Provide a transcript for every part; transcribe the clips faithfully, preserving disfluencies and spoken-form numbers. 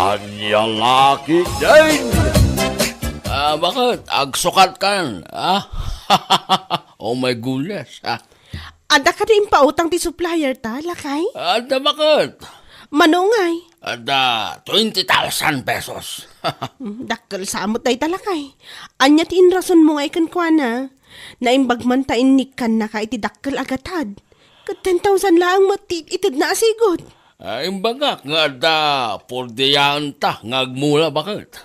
Ania la ketdin? Ah, baket? Agsukatkan, ah? Oh my goodness, ah. Adda kadi impautang ti supplier ta, lakay? Adda, baket? Mano ngay? Adda twenty thousand pesos. Mm, dakkel sa met dayta, lakay. Ania ti inrasonmo ngay kenkuana? Naimbag man ta innikkannaka iti dakkel a gatad. Ket ten thousand laeng met ti itedna a sigud. Ah, imbagak nga adda purdiaanta nga agmula, baket.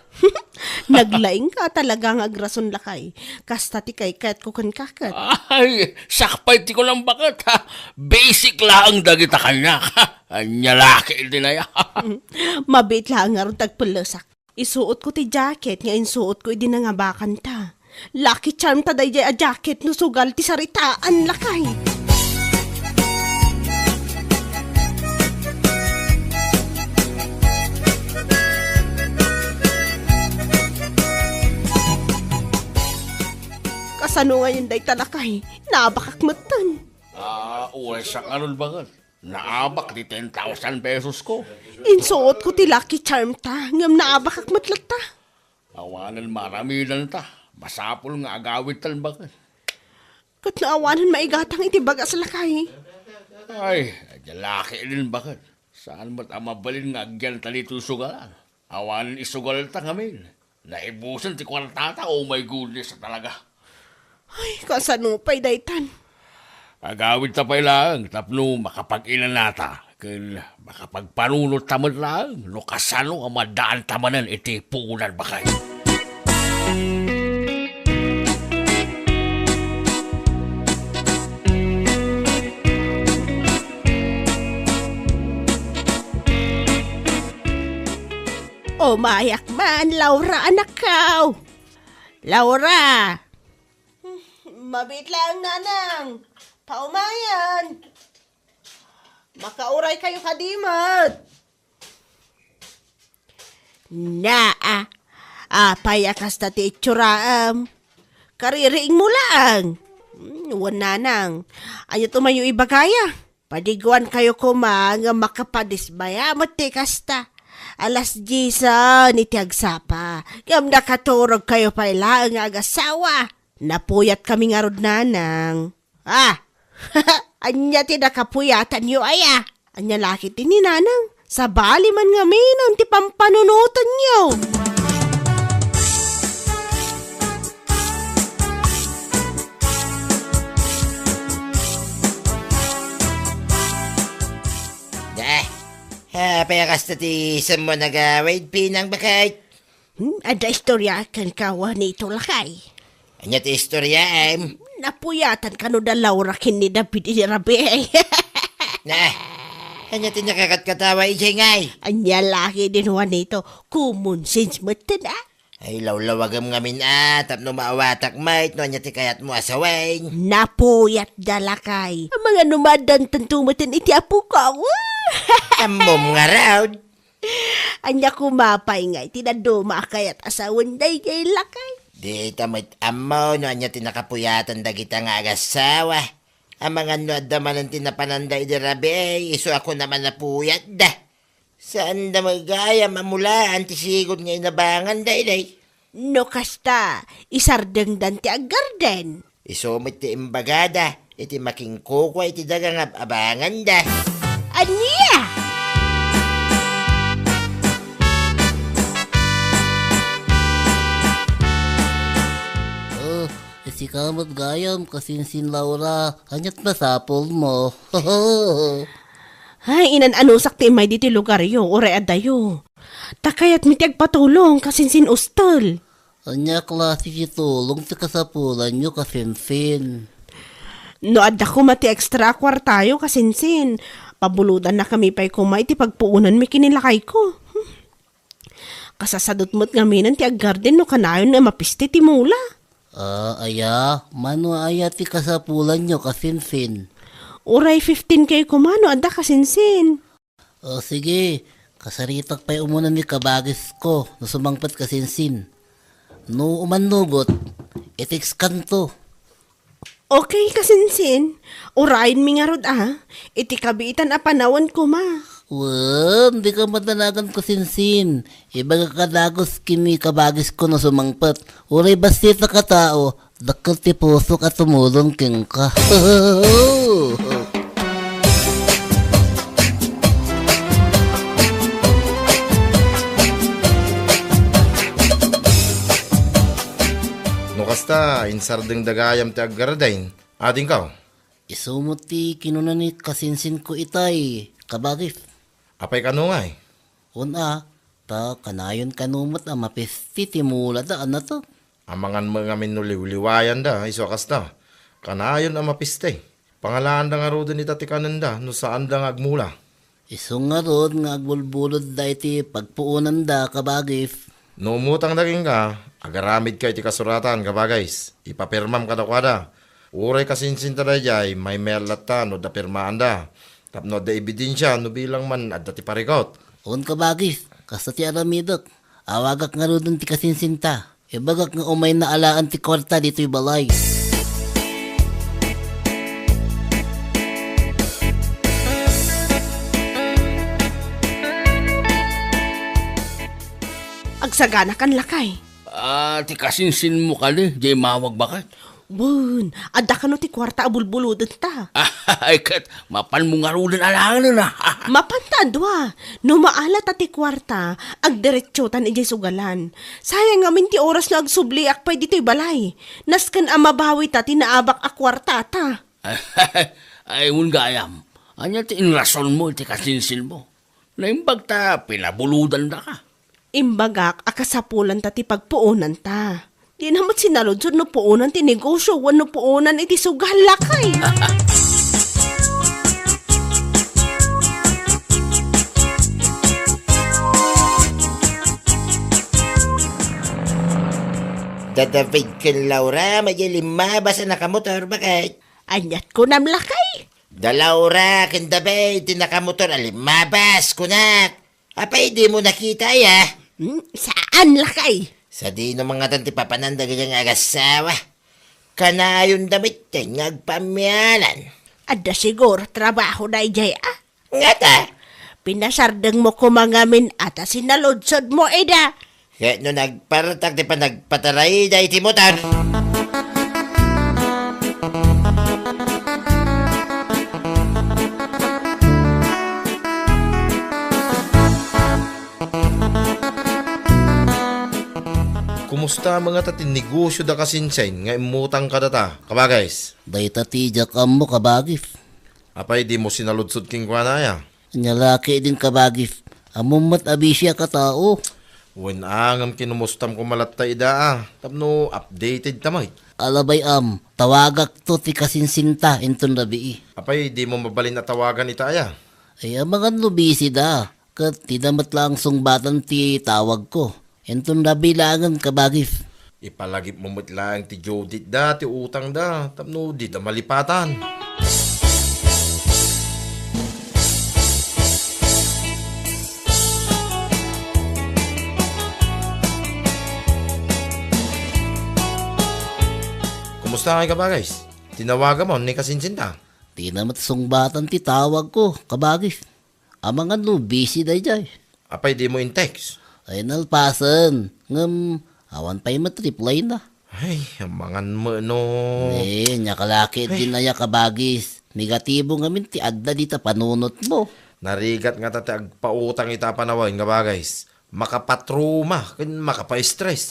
Naglaingka talaga nga agrason, lakay. Kasta ti kaykayatko kenka ket. Ay, sakbay ti kunam, baket, ha? Basic laeng dagita kaniak, ha? Ania la ketdin aya? Mabiit laeng ngarud ti agpellesak. Isuotko ti jacket nga insuotko idi nangabakanta. Lucky charm ta daydiay a jacket no sugal ti saritaan, lakay. Kasano ngayen dayta, lakay? Naabakak metten. Ah, uray sa ngarud, baket. Naabak ti ten thousand pesos ko. Insuotko ti lucky charm ta, ngem naabakak met latta. Awanen maaramidanta. Masapul nga agawidtan, baket. Ket no awanen maigatang iti bagas, lakay. Ay, adda la ketdin, baket. Saan met a mabalin nga agyanta ditoy sugalan? Awanen isugalta ngamin. Naibusen ti kuartata, oh my goodness, talaga. Ay, kasano pay daytan? Agawidta pay laeng tapno makapag-inanata ken makapagpanunotta met laeng no kasano a maddaanta manen iti puonan, baket. Umayak man, Laura, anakko. Laura! Mabiit laeng, nanang. Paumayan. Makauray kayo kadi met. Naa, apay a kasta ti itsuram? Kaririingmo laeng. Hmm, wen, nanang. Ania ti umayo ibagaya? Padiguan kayo koma nga makapadismaya met ti kasta. Alas diesan iti agsapa. Ngem nakaturog kayo pay laeng nga agasawa. Napuyat kami ngarud, nanang. Ah! Ania ti nakapuyatanyo aya? Ania la ketdi ni nanang? Sabali man ngamin ti pampanunotenyo. Da, apay a kasta ti isemmo a nagawid, Pinang, baket? Hmm, adda istorya kenka, Juanito, lakay. Ania ti istoryaem? Napuyatan kano da Laura ken ni David idi rabii. Na, ania ti nakakatkatawa idiay ngay? Ania la ketdin, Juanito, common sense metten, a? Ay, lawlawagem ngamin, a, tapno maawatak met no ania ti kayatmo a sawen. Napuyat da, lakay. Amangan no maaddantanto metten iti apok. Ammom ngarud. Ania koma pay ngay ti dadduma a kayat a sawen daydiay, lakay? Dita met ammo no ania ti nakapuyatan dagita nga agasawa. Amangan no adda manen ti napananda idi rabii, isu a kunam a napuyatda. Saanda met gayam a mulaan ti sigud nga inabanganda idi. No kasta, isardengdan ti aggarden. Isu met ti imbagada iti makinkukua iti daga nga ab-abanganda. Ania? Oh, sika met gayam, kasinsin Laura. Aniat masapulmo? Ay, inan-anusak ti immay ditoy lugaryo, uray adayo. Ta kayatmi ti agpatulong, kasinsin Ustel. Ania klase ti tulong ti kasapulanyo, kasinsin? No adda koma ti extra a kuartayo, kasinsin, pabulodannakami pay koma iti pagpuonanmi ken ni lakayko. Kasasadut met ngaminen ti aggarden no kanayon nga mapiste ti mula. Ah, aya, mano aya ti kasapulanyo, kasinsin? Uray fifteen K koma no adda, kasinsin. O, sige, kasaritak pay umuna ni kabagisko no sumangpet, kasinsin. No umannugot, i-text kanto. Okay, kasinsin. Urayenmi ngarud, a. Iti kabiitan a panawen koma. Wen, dika madanagan, kasinsin. Ibagak a dagus ken ni kabagisko no sumangpet. Uray bassita ka tao, dakkel ti pusok a tumulong kenka. No kasta, insardengda gayam ti aggarden. Adingkaw? Isu met ti kinuna ni kasinsinko itay, kabagis. Apay kano ngay? Wen a, ta kanayon kano met a mapisti ti mulada a nateg. Amangan met ngamin no liwliwayanda, isu a kasta. Kanayon a mapisti. Pangalaanda ngaruden ita ti kanenda no saanda nga agmula. Isu ngarud nga agbulbulodda iti pagpuonanda, kabagis. No umutangda kenka, agaramidka iti kasuratan, kabagis. Ipapirmam kadakuada. Uray kasinsinta daydiay, maymayat latta no adda pirmaanda. Tapno adda ebidensia no bilang man adda ti parikut. Wen, kabagis, kasta ti aramidek. Awagak ngaruden ti kasinsinta. Ibagak nga umayna alaen ti kuarta ditoy balay. Agsaganakan, lakay. Ah, ti kasinsinmo kadi, diay mawag baket? Wen, adda kano ti kuarta a bulbulodenta? Ay, ket mapanmo ngaruden alaenen, a. Mapanta a dua. No maala ta ti kuarta, agdiretsotan idiay sugalan. Sayang ngamin ti oras no agsubliak pay ditoy balay. Nasken a mabawita ti naabak a kuartata. Ay, wen gayam. Ania ti inrasonmo iti kasinsinmo? Naimbag ta pinabulodandaka. Imbagak a kasapulanta ti pagpuonanta. Dina met sinaludsod no puonan ti negosio wenno puonan iti sugal, lakay. Da David ken Laura, madi limmabas a nakamotor, baket? Aniat kunam, lakay? Da Laura ken David ti nakamotor a limmabas, kunak. Apay, dimo nakita, aya? Hmm, saan, lakay? Sadino mangatan ti papanan dagiti nga agassawa? Kanayonda met nga agpamianan. Adda siguro trabaho daydiay, a? Ngata, pinasardengmo koma ngamin a ta sinaludsodmo ida. Ket no nagpartak ti panagpatarayda iti motor. Kumusta met ngata ti negosio da kasinsin nga immutang kadata, kabagis? Dayta ti diak ammo, kabagis. Apay, dimo sinaludsod kenkuana, aya? Ania la ketdin, kabagis. Ammom met a bisiak a tao. Wen a, ngem kinumustam koma latta ida, a, tapno updated ta met. Alabay, am, tawagakto ti kasinsinta inton rabii. Apay, dimo mabalin a tawagan ita, aya? Ay, amangan no busy da. Ket dida met laeng sungbatan ti tawagko. Inton rabii laengen, kabagis. Ipalagipmo met laeng ti due date da, ti utangda, tapno dida malipatan. Kumusta ngay, kabagis? Tinawaganmo ni kasinsinta? Dina met sungbatan ti tawagko, kabagis. Amangan no busy daydiay. Apay, dimo in-text? Ay, nalpasen. Ngem, awan pay met reply na. Ay, amangan met no. Eh, ania la ketdin, aya, kabagis. Negatibo ngamin ti adda dita panunotmo. Narigat ngata ti agpautang ita a panawen, kabagis. Makapatruma ken makapastress.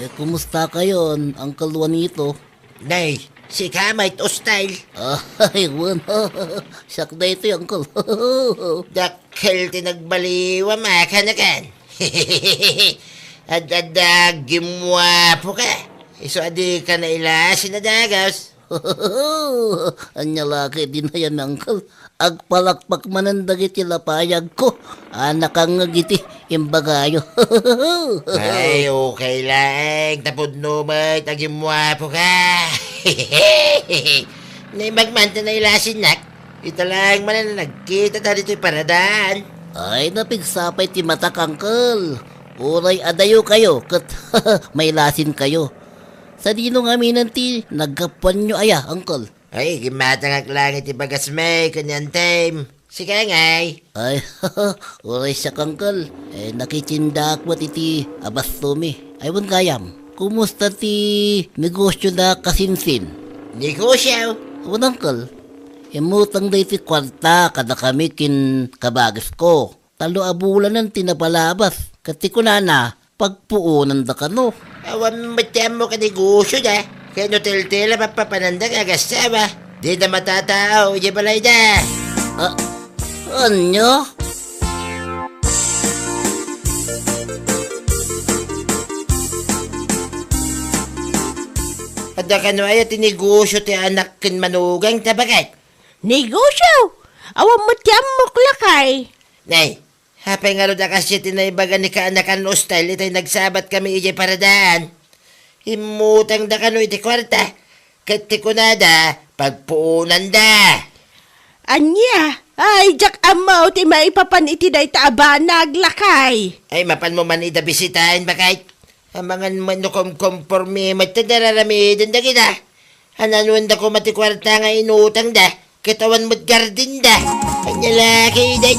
Eh, kumusta kayon, Uncle Juanito? Nay, sika met, hostile. Ay, wen. Siak daytoy, Uncle. Dakkel ti nagbaliwam a kanakan. Ad-adda gimmuapoka. Isu a dika nailasi a dagus. Ania la ketdin, aya, Uncle? Agpalakpak manen dagiti lapayagko a nakangngeg iti imbagayo. Ay, okay laeng, ta pudno met a gimmuapoka. Naimbag man ti nailasinak. Ita laeng manen a nagkitata ditoy paradaan. Ay, napigsa pay ti matak, Uncle. Uray adayokayo ket mailasinkayo. Ta dino ngamin ti naggapuanyo aya, Uncle? Ay, gimmatangak lang iti bagasmi ken ni Antem. Sika ngay? Ay, uray siak, Uncle. Eh, nakitindaak met iti abastomi. Ay, wen gayam. Kumusta ti negosyo da kasinsin? Negosyo? Wen, Uncle. Immutang da iti kuarta kadakami ken kabagisko. Tallo a bulanen ti napalabas. Ket ti kunana, pagpuonanda kano. Awan met ti ammok a negosyo da. Ket no tiltila, papapananda nga agasawa. Dida matatao idiay balayda. Ah, ania? Adda kano aya ti negosyo ti anak ken manugangta, baket? Negosyo? Awan met ti ammok, lakay. Nay, apay ngarud a kasdiay ti naibaga ni kaanakan Ustel itay nagsabat kami idiay paradaan? Immutangda kano iti kuarta, ket ti kunada, pagpuonanda. Ania? Ay, diak ammo ti maipapan iti dayta a banag, lakay. Ay, mapanmo man ida bisitaen, baket? Amangan met no kumkompormi met ti nararamiden dagita. Ananuanda koma ti kuarta nga inutangda, ket awan met gardinda. Ania la ketdin?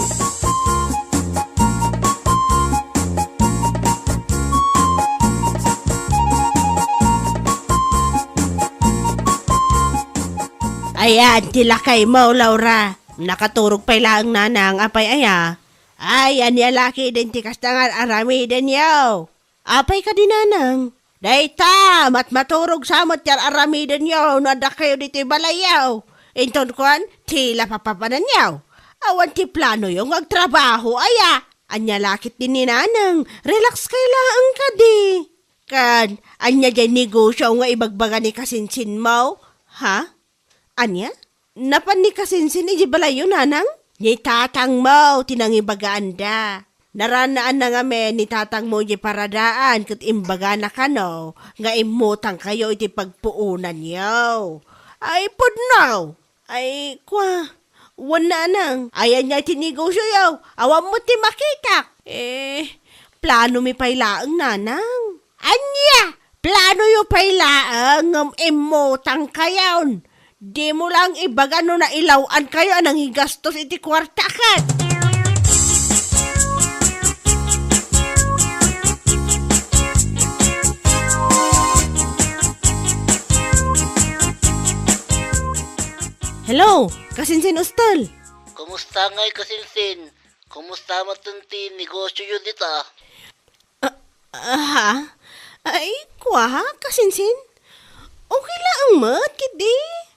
Ayan, ti lakaymo, Laura. Nakaturog pay laeng, nanang, apay aya? Ay, ania la ketdin ti kasta nga ar-aramidenyo? Apay kadi, nanang? Dayta, matmaturog sa met ti ar-aramidenyo no adda kayo ditoy balayyo. Inton kuan, tila papapananyo. Awan ti planoyo nga agtrabaho, aya? Ania la ketdin ni nanang? Relax kay laeng kadi. Ken, ania diay negosyo nga ibagbaga ni kasinsinmo? Ha? Ania? Napan ni kasinsin idiay balayyo, nanang? Ni tatangmo ti nangibagaanda. Naranaanna ngamin ni tatangmo idiay paradaan ket imbagana kano nga immutangkayo iti pagpuonanyo. Ay, pudno! Ay, kua, wen, nanang, ayan nga iti negosyoyo, awan met ti makitak. Eh, planomi pay laeng, nanang. Ania? Planoyo pay laeng ngem immutangkayon. Dimo lang ibaga no nailaw-ankayo a nangigastos iti kuarta ket. Hello, kasinsin Ustel. Kumusta ngay, kasinsin? Kumusta met ti negosyoyo dita? Ah, aha? Ay, kua, kasinsin? Okay laeng met, ketdi.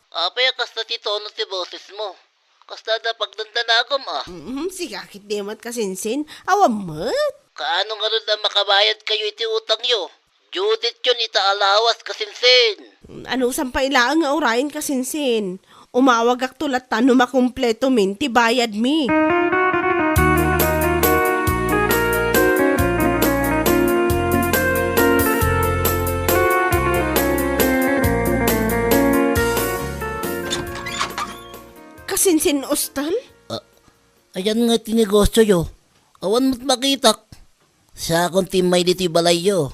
Apay a kasta ti tono ti bosesmo? Kasta da pagdandanagem, a? Mm, sika ketdi met, kasinsin. Awan met. Kaano ngarud a makabayadkayo iti utangyo? Due date-yon ita a lawas, kasinsin. Anusam pay laeng nga urayen, kasinsin. Umawagakto latta no makumpletomin ti bayadmi. Kasinsin, Ustel? Ah, ayan nga ti negosyoyo. Awan met makitak. Siakon ti immay ditoy balayyo.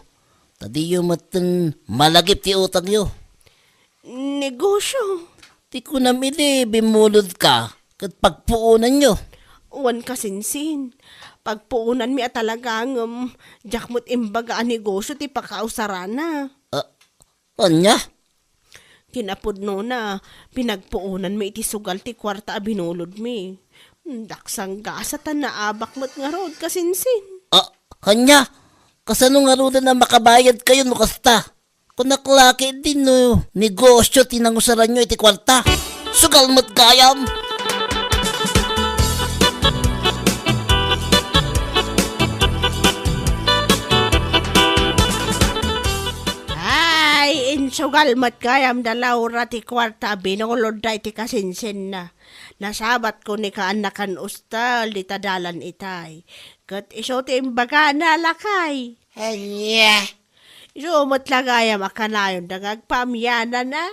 Ta diyo metten malagip ti utangyo. Negosyo. Ti kunam idi bimmulodka ket pagpuonanyo. Wen, kasinsin. Pagpuonanmi a talaga ngem diak met imbaga a negosyo ti pakausarana. Ah, ania? Kinapudnona, pinagpuonanmi iti sugal ti kuarta a binulodmi. Daksang gasat a naabak met ngarud, kasinsin. Ah, ania? Kasano ngaruden a makabayadkayo no kasta? Kunak la ketdi no negosyo ti nangusaranyo iti kuarta. Sugal met gayam! Ay, insugal met gayam da Laura ti kuarta a binulodda iti kasinsinna. Nasabatko ni kaanakan Ustel dita dalan itay. Ket isu ti imbagana, lakay. Ania? Isu met la gayam a kanayonda nga agpaamianan a.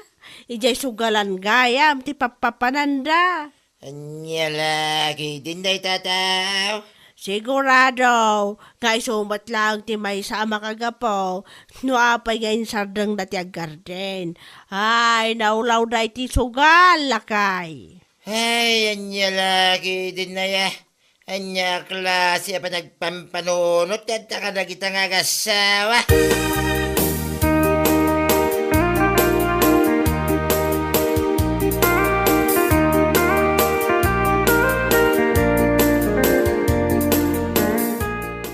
Idiay sugalan gayam ti pappapananda. Ania la ketdin dayta a tao? Sigurado nga isu met laeng ti maysa a makagapu no apay nga insardengda ti aggarden. Ay, naulawda iti sugal, lakay. Ay, ania la ketdin aya? Ania a klase a panagpampanunot ti adda kadagita nga agassawa?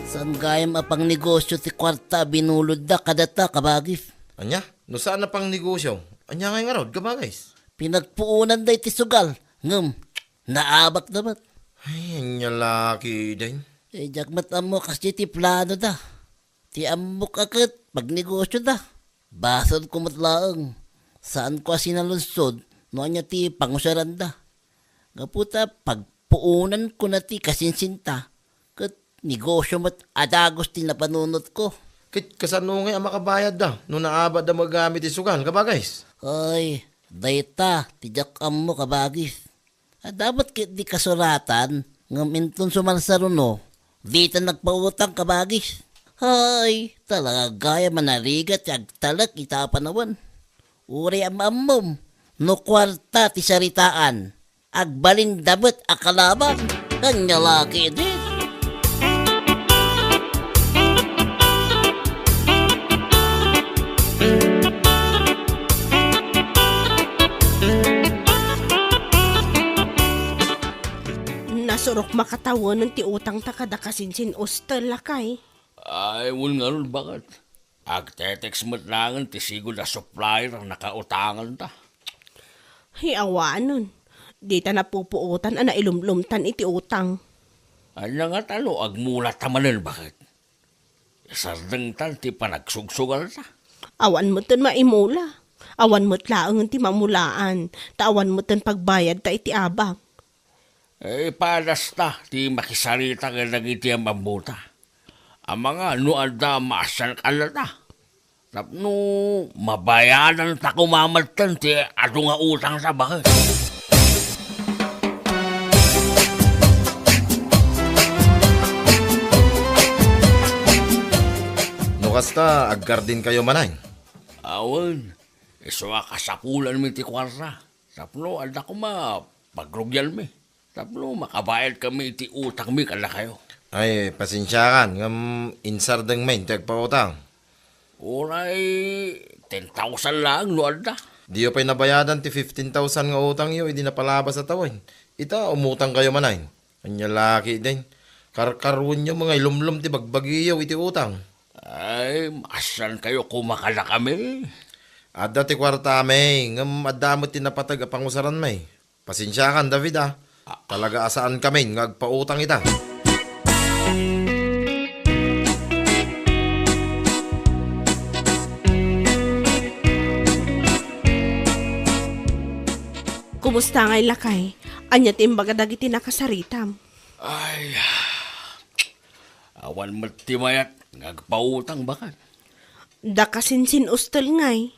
Saan gayam a pangnegosio ti kuarta a binulodda kadata, kabagis? Ania? No saan a pangnegosio, ania ngay ngarud, kabagis? Pinagpuonanda iti sugal, ngem naabakda met. Ay, ania la ketdin? Eh, diak met ammo kas ti planoda. Ti ammok a ket pagnegosioda. Basolko met laeng. Saanko a sinaludsod no ania ti pangusaranda. Gapu ta pagpuonankona ti kasinsinta, ket negosio met a dagus ti napanunotko. Ket kasano ngay a makabayadda no naabakda met gamin ti sugal, kabagis? Ay, dayta ti diak ammo, kabagis. Adda met ketdi kasuratan, ngem inton sumarsaruno, dita nagpautang, kabagis. Hay, talaga gayam a narigat ti agtalek ita a panawen. Uray am-ammom, no kuarta ti saritaan, agbalinda met a kalaban. Ania la ketdi? Nasurok makatawenen ti utangta kada kasinsin ustel, lakay. Ay, wen ngarud, baket. Agtetext met laengen ti sigud a supplier a nakautanganta. Hay, awanen. Dita napupuotan a nailumlomtan iti utang. Ania ngata no agmulata manen, baket? Isardengtan ti panagsugsugalta. Awan metten maimula. Awan met laengen ti mamulaan, ta awan metten pagbayadta iti abak. Eh, padasta ti makisarita kadagiti am-ammota. Amangan no adda maasian kadata. Tapno mabayadanta koma metten ti adu nga utangta, baket. No kasta, aggardenkayo manen? Awan, isu a kasapulanmi ti kuarta. Tapno adda koma pagrugianmi. Tapno makabayadkami iti utangmi kadakayo. Ay, pasensiakan, ngem insardengmi ti agpautang. Uray ten thousand laeng no adda. Diyo pay nabayadan ti fifteen thousand nga utangyo idi napalabas a tawen. Ita, umutangkayo manen. Ania la ketdin? Karkaruenyo nga ilumlom ti bagbagiyo iti utang. Ay, maasiankayo koma kadakami. Adda ti kuartami, ngem adda met ti napateg a pangusaranmi. Pasensiakan, David, a. Talaga a saankamin nga agpautang ita. Kumusta ngay, lakay? Ania ti imbaga dagiti nakasaritam? Ay, awan met ti mayat nga agpautang, baket. Da kasinsin ustel ngay?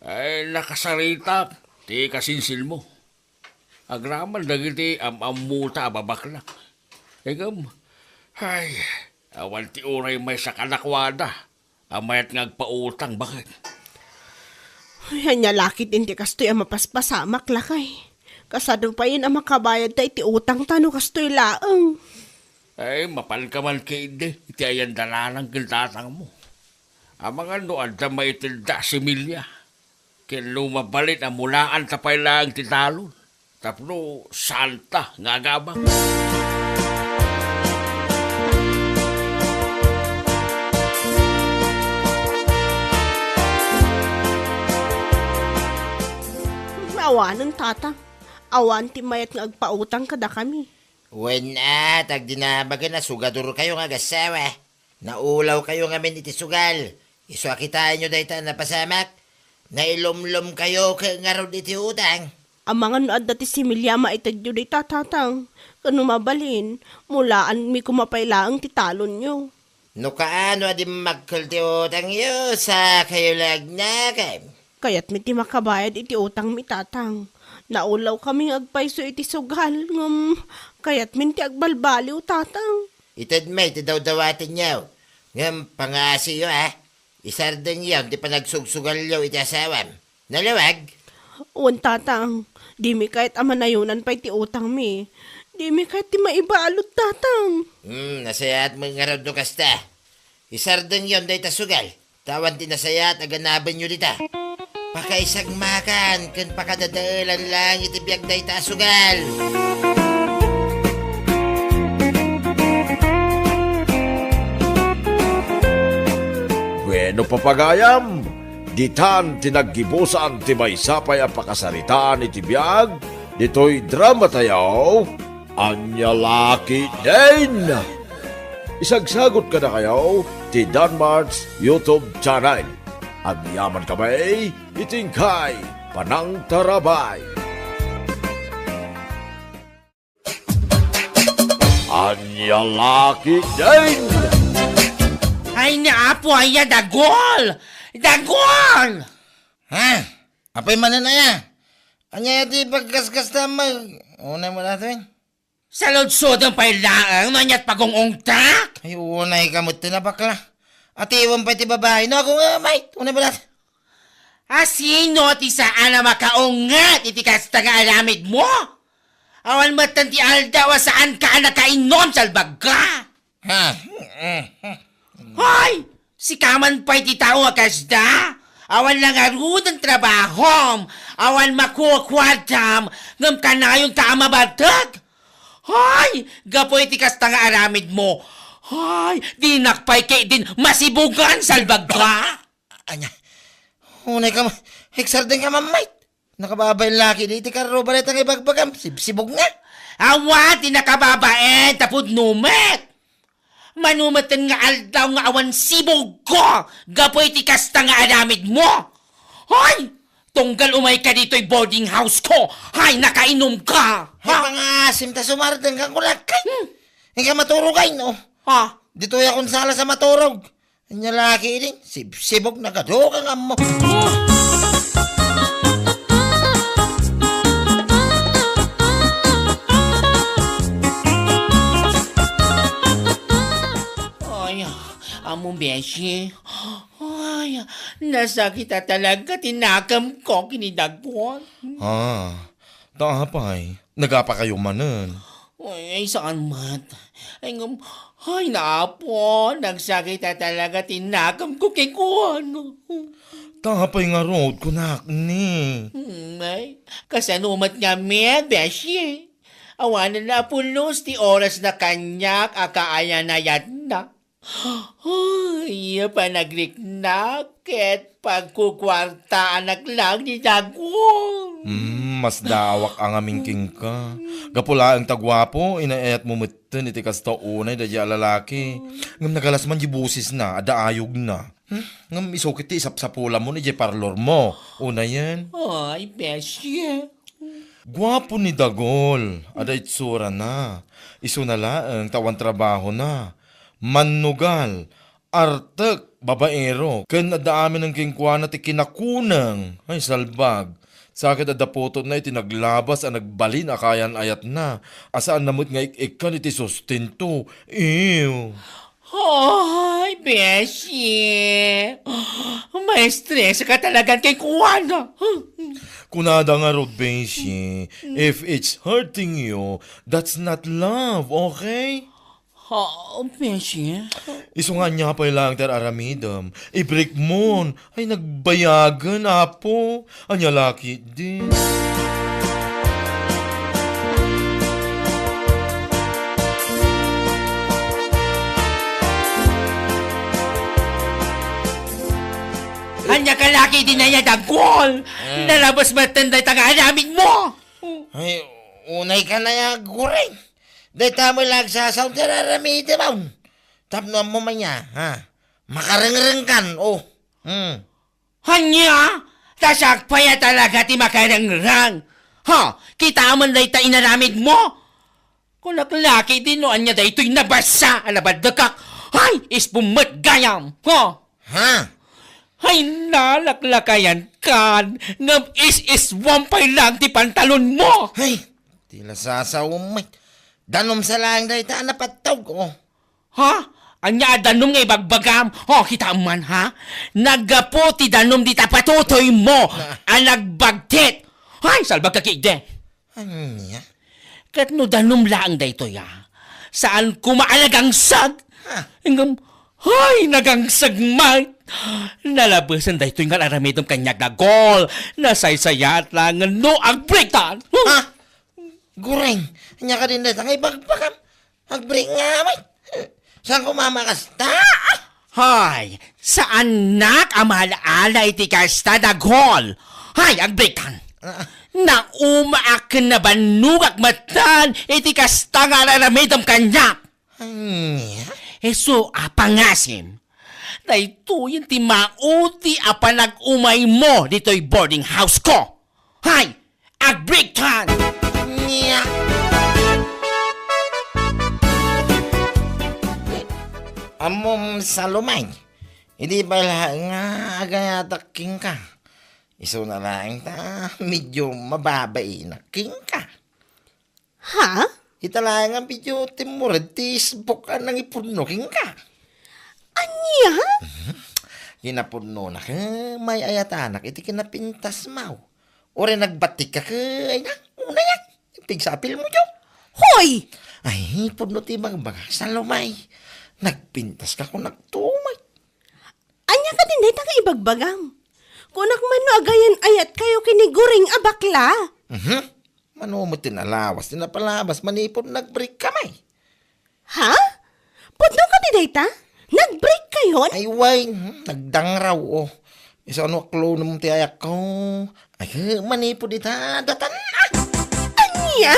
Ay, nakasaritak ti kasinsinmo. Agraman dagiti am-ammota a babaklak. Ngem, ay, awan ti uray maysa kadakuada a mayat nga agpautang, baket. Ay, ania la ketdin ti kastoy a mapaspasamak, lakay. Kasano payen a makabayadta iti utangta no kastoy laeng? Ay, mapanka man ketdi iti ayan dananang ken tatangmo. Amangan no adda maitedda a similya. Ken no mabalin a mulaanta pay laeng ti talon, tapno saanta nga agabak. Awanen, Tatang. Awan ti mayat nga agpautang kadakami. Wen a, ta agdi nabagen a sugadorkayo nga agassawa. Naulawkayo ngamin iti sugal. Isu a kitaenyo dayta a napasamak. Nailumlomkayo ket ngarud iti utang. Amangan no adda ti similya a maitedyo dayta, Tatang. Ken no mabalin, mulaanmi koma pay laeng ti talonyo. No kaano a dimmakkel ti utangyo, sakayo la agnakem. Kayatmi ti makabayad iti utangmi, Tatang. Naulawkami nga agpayso iti sugal, ngem kayatmin ti agbalbaliw, Tatang. Ited met ti dawdawatenyo. Ngem pangaasiyo, a. Isardengyon ti panagsugsugalyo iti asawam. Nalawag? Wen, Tatang. Dimi kayat a manayonan pay ti utangmi. Dimi kayat ti maibalud, Tatang. Hmm, nasayaat met ngarud no kasta. Isardengyon dayta sugal. Ta awan ti nasayaat a ganabenyo dita. Pakaisagmakan ken pakadadaelan laeng iti biag dayta a sugal. Bueno, papagayam, ditan ti naggibusan ti maysa pay a pakasaritaan iti biag ditoy dramatayo, Ania La Ketdin. Isagsagut kadakayo ti Danmart's YouTube channel. Agyamankami iti inkay panangtarabay. Ania La Ketdin. Ay, ni Apo, aya, dagol! Dagol! Ha? Apay manen, aya? Ania ti pagkaskasta mag-, unay mo natin? Saludsodem pay laeng no aniat pagungungtak? Ay, unay ka met ti nabakla. Atiwem pay ti babai, no, ako nga, mait. Unay mo natin? A, sino ti saan a makaunget iti kasta nga aramidmo? Awan metten ti aldaw a saanka a nakainom, salbagka! Ha? Hoy! Sika man pay ti tao a kasda? Awan la ngaruden trabahom, awan makukuartam, ngem kanayonka a mabateg? Hoy! Gapu iti kasta nga aramidmo, hoy! Dinak pay ketdin masibugan, salbagka! Ania? Unay ka ma-, eksarden ka, mamait. Nakababain laki di iti karruba dayta nga ibagbagam. Sibsibog nga. Awan ti nakababain, tapud numet. Manumetten nga aldaw nga awan sibog ko, gapu iti kasta nga aramidmo. Hoy! Tunggal umayka ditoy boarding house ko, hay, nakainom ka! Hay, ha? Pangaasim ta sumardeng ka, kulakay. Hmm. Ika maturog ay, no? Ha? Ditoy akong sala sa maturog. Ania laki idi, sibsibog na kadukang ammo. Ay, amo, beshi. Ay, nasakit a talaga ti nakemko ken ni Dagol. Ah, ta apay, nagapakayo manen? Ay, saan met. Ay, ngem, ay, ni Apo, nagsakit a talaga ti nakemko kenkuana. Ta apay ngarud, kunak ni? Hmm, ay, kasano met ngamin, beshi? Awanen a pulos ti oras na kaniak a kaayan-ayatna. Ay, panagriknak ket pagkukuartaanak lang ni Dagol. Hmm, masdaawak a ngamin kenka. Gapu laeng ta guapo, inayatmo metten iti kasta unay daydiay a lalaki. Ngem nagalas man di bosesna, adda ayogna. Hmm, ngem isu ket ti isapsapulamon idiay parlormo. Unayen. Ay, beshi. Guapo ni Dagol, adda itsurana. Isuna laeng ta awan trabahona. Mannugal, artek, babaero, ken adda aminen kenkuana ti kinakuneng. Ay, salbag. Sa ket adda putotna iti naglabas a nagbalin a kaayan-ayatna, a saanna met nga ik-ikkan iti sustento. Ew. Ay, beshi. Maestreska talaga kenkuana. Kunada ngarud, beshi, if it's hurting you, that's not love, okay? Ha, beshi? Isu nga ania pay laeng ti ar-aramidem. Ibrekmon. Ay, nagbayagen, Apo. Ania la ketdin? Ania ka la ketdin aya, Dagol? Eh. Nalabas metten dayta nga aramidmo. Ay, unay ka na ya, guring. Dayta met la agsasaon ti ar-aramidem. Tapno ammo man ya, ha? Makarengreng kan, oh. Hmm. Ania? Ta siak pay a talaga ti makarengreng. Ha? Kitaem dayta inaramidmo? Kunak la ketdin no ania daytoy nabasa a nabaddekak. Hay, ispum met gayam. Ha? Ha? Hay, nalaklakayan kan, ngem is-iswam pay laeng ti pantalonmo. Hay, ti la sasaom met. Danum sa laeng dayta a napattog, oh. Ha? Ania a danum nga ibagbagam? O, kitaem man, ha? Naggapu ti danum dita patutoymo a nagbagtit. Hay, salbagka ketdi. Ania? Ket no danum laeng daytoy, a, saan koma a nagangsag. Ha? Ngem, hay, nagangsag met. Nalabesen daytoy nga aramidem kaniak, Dagol. Nasaysayaat laengen no agbreakdan. Ha? Guring, ania kadin dayta nga ibagbagam? Agbreak nga met. Saan koma a makasta? Hay, saannak a maala-ala iti kasta, Dagol. Hay, agbreakdan. Ah. Naumaak ken nabannogak metten iti kasta nga ar-aramidem kaniak. Ania? Isu a pangasim, daytoyen ti maudi a panag-umaymo ditoy boarding house ko. Hay! Agbreakdan! Nia? Ammom, Salome, idi pay la nga agayatak kenka, isuna laeng ta medyo mababainak kenka. Ha? Ita laeng a medyo timmured ti isbok a nangipudno kenka. Ania? Mhm. Kinapudnona ket may-ayatanak iti kinapintasmo. Uray nagbattikka ket, ay na, unayak. Pigsapilmo, Diyo. Hoy! Ay, pudno ti ibagbagak, Salome. Nagpintaska kunak met. Ania kadin dayta nga ibagbagam? Kunak man no agayan-ayatkayo ken ni Guring a bakla. Mhm. Mano met ti nalawas ti napalabas manipud nagbreak kami. Ha? Pudno kadi dayta? Nagbreak kayon? Ay, wen, hmm, nagdangraw, o. Isano a klonam ti ayakko? Ay, manipud ita, datan, ah! Ania?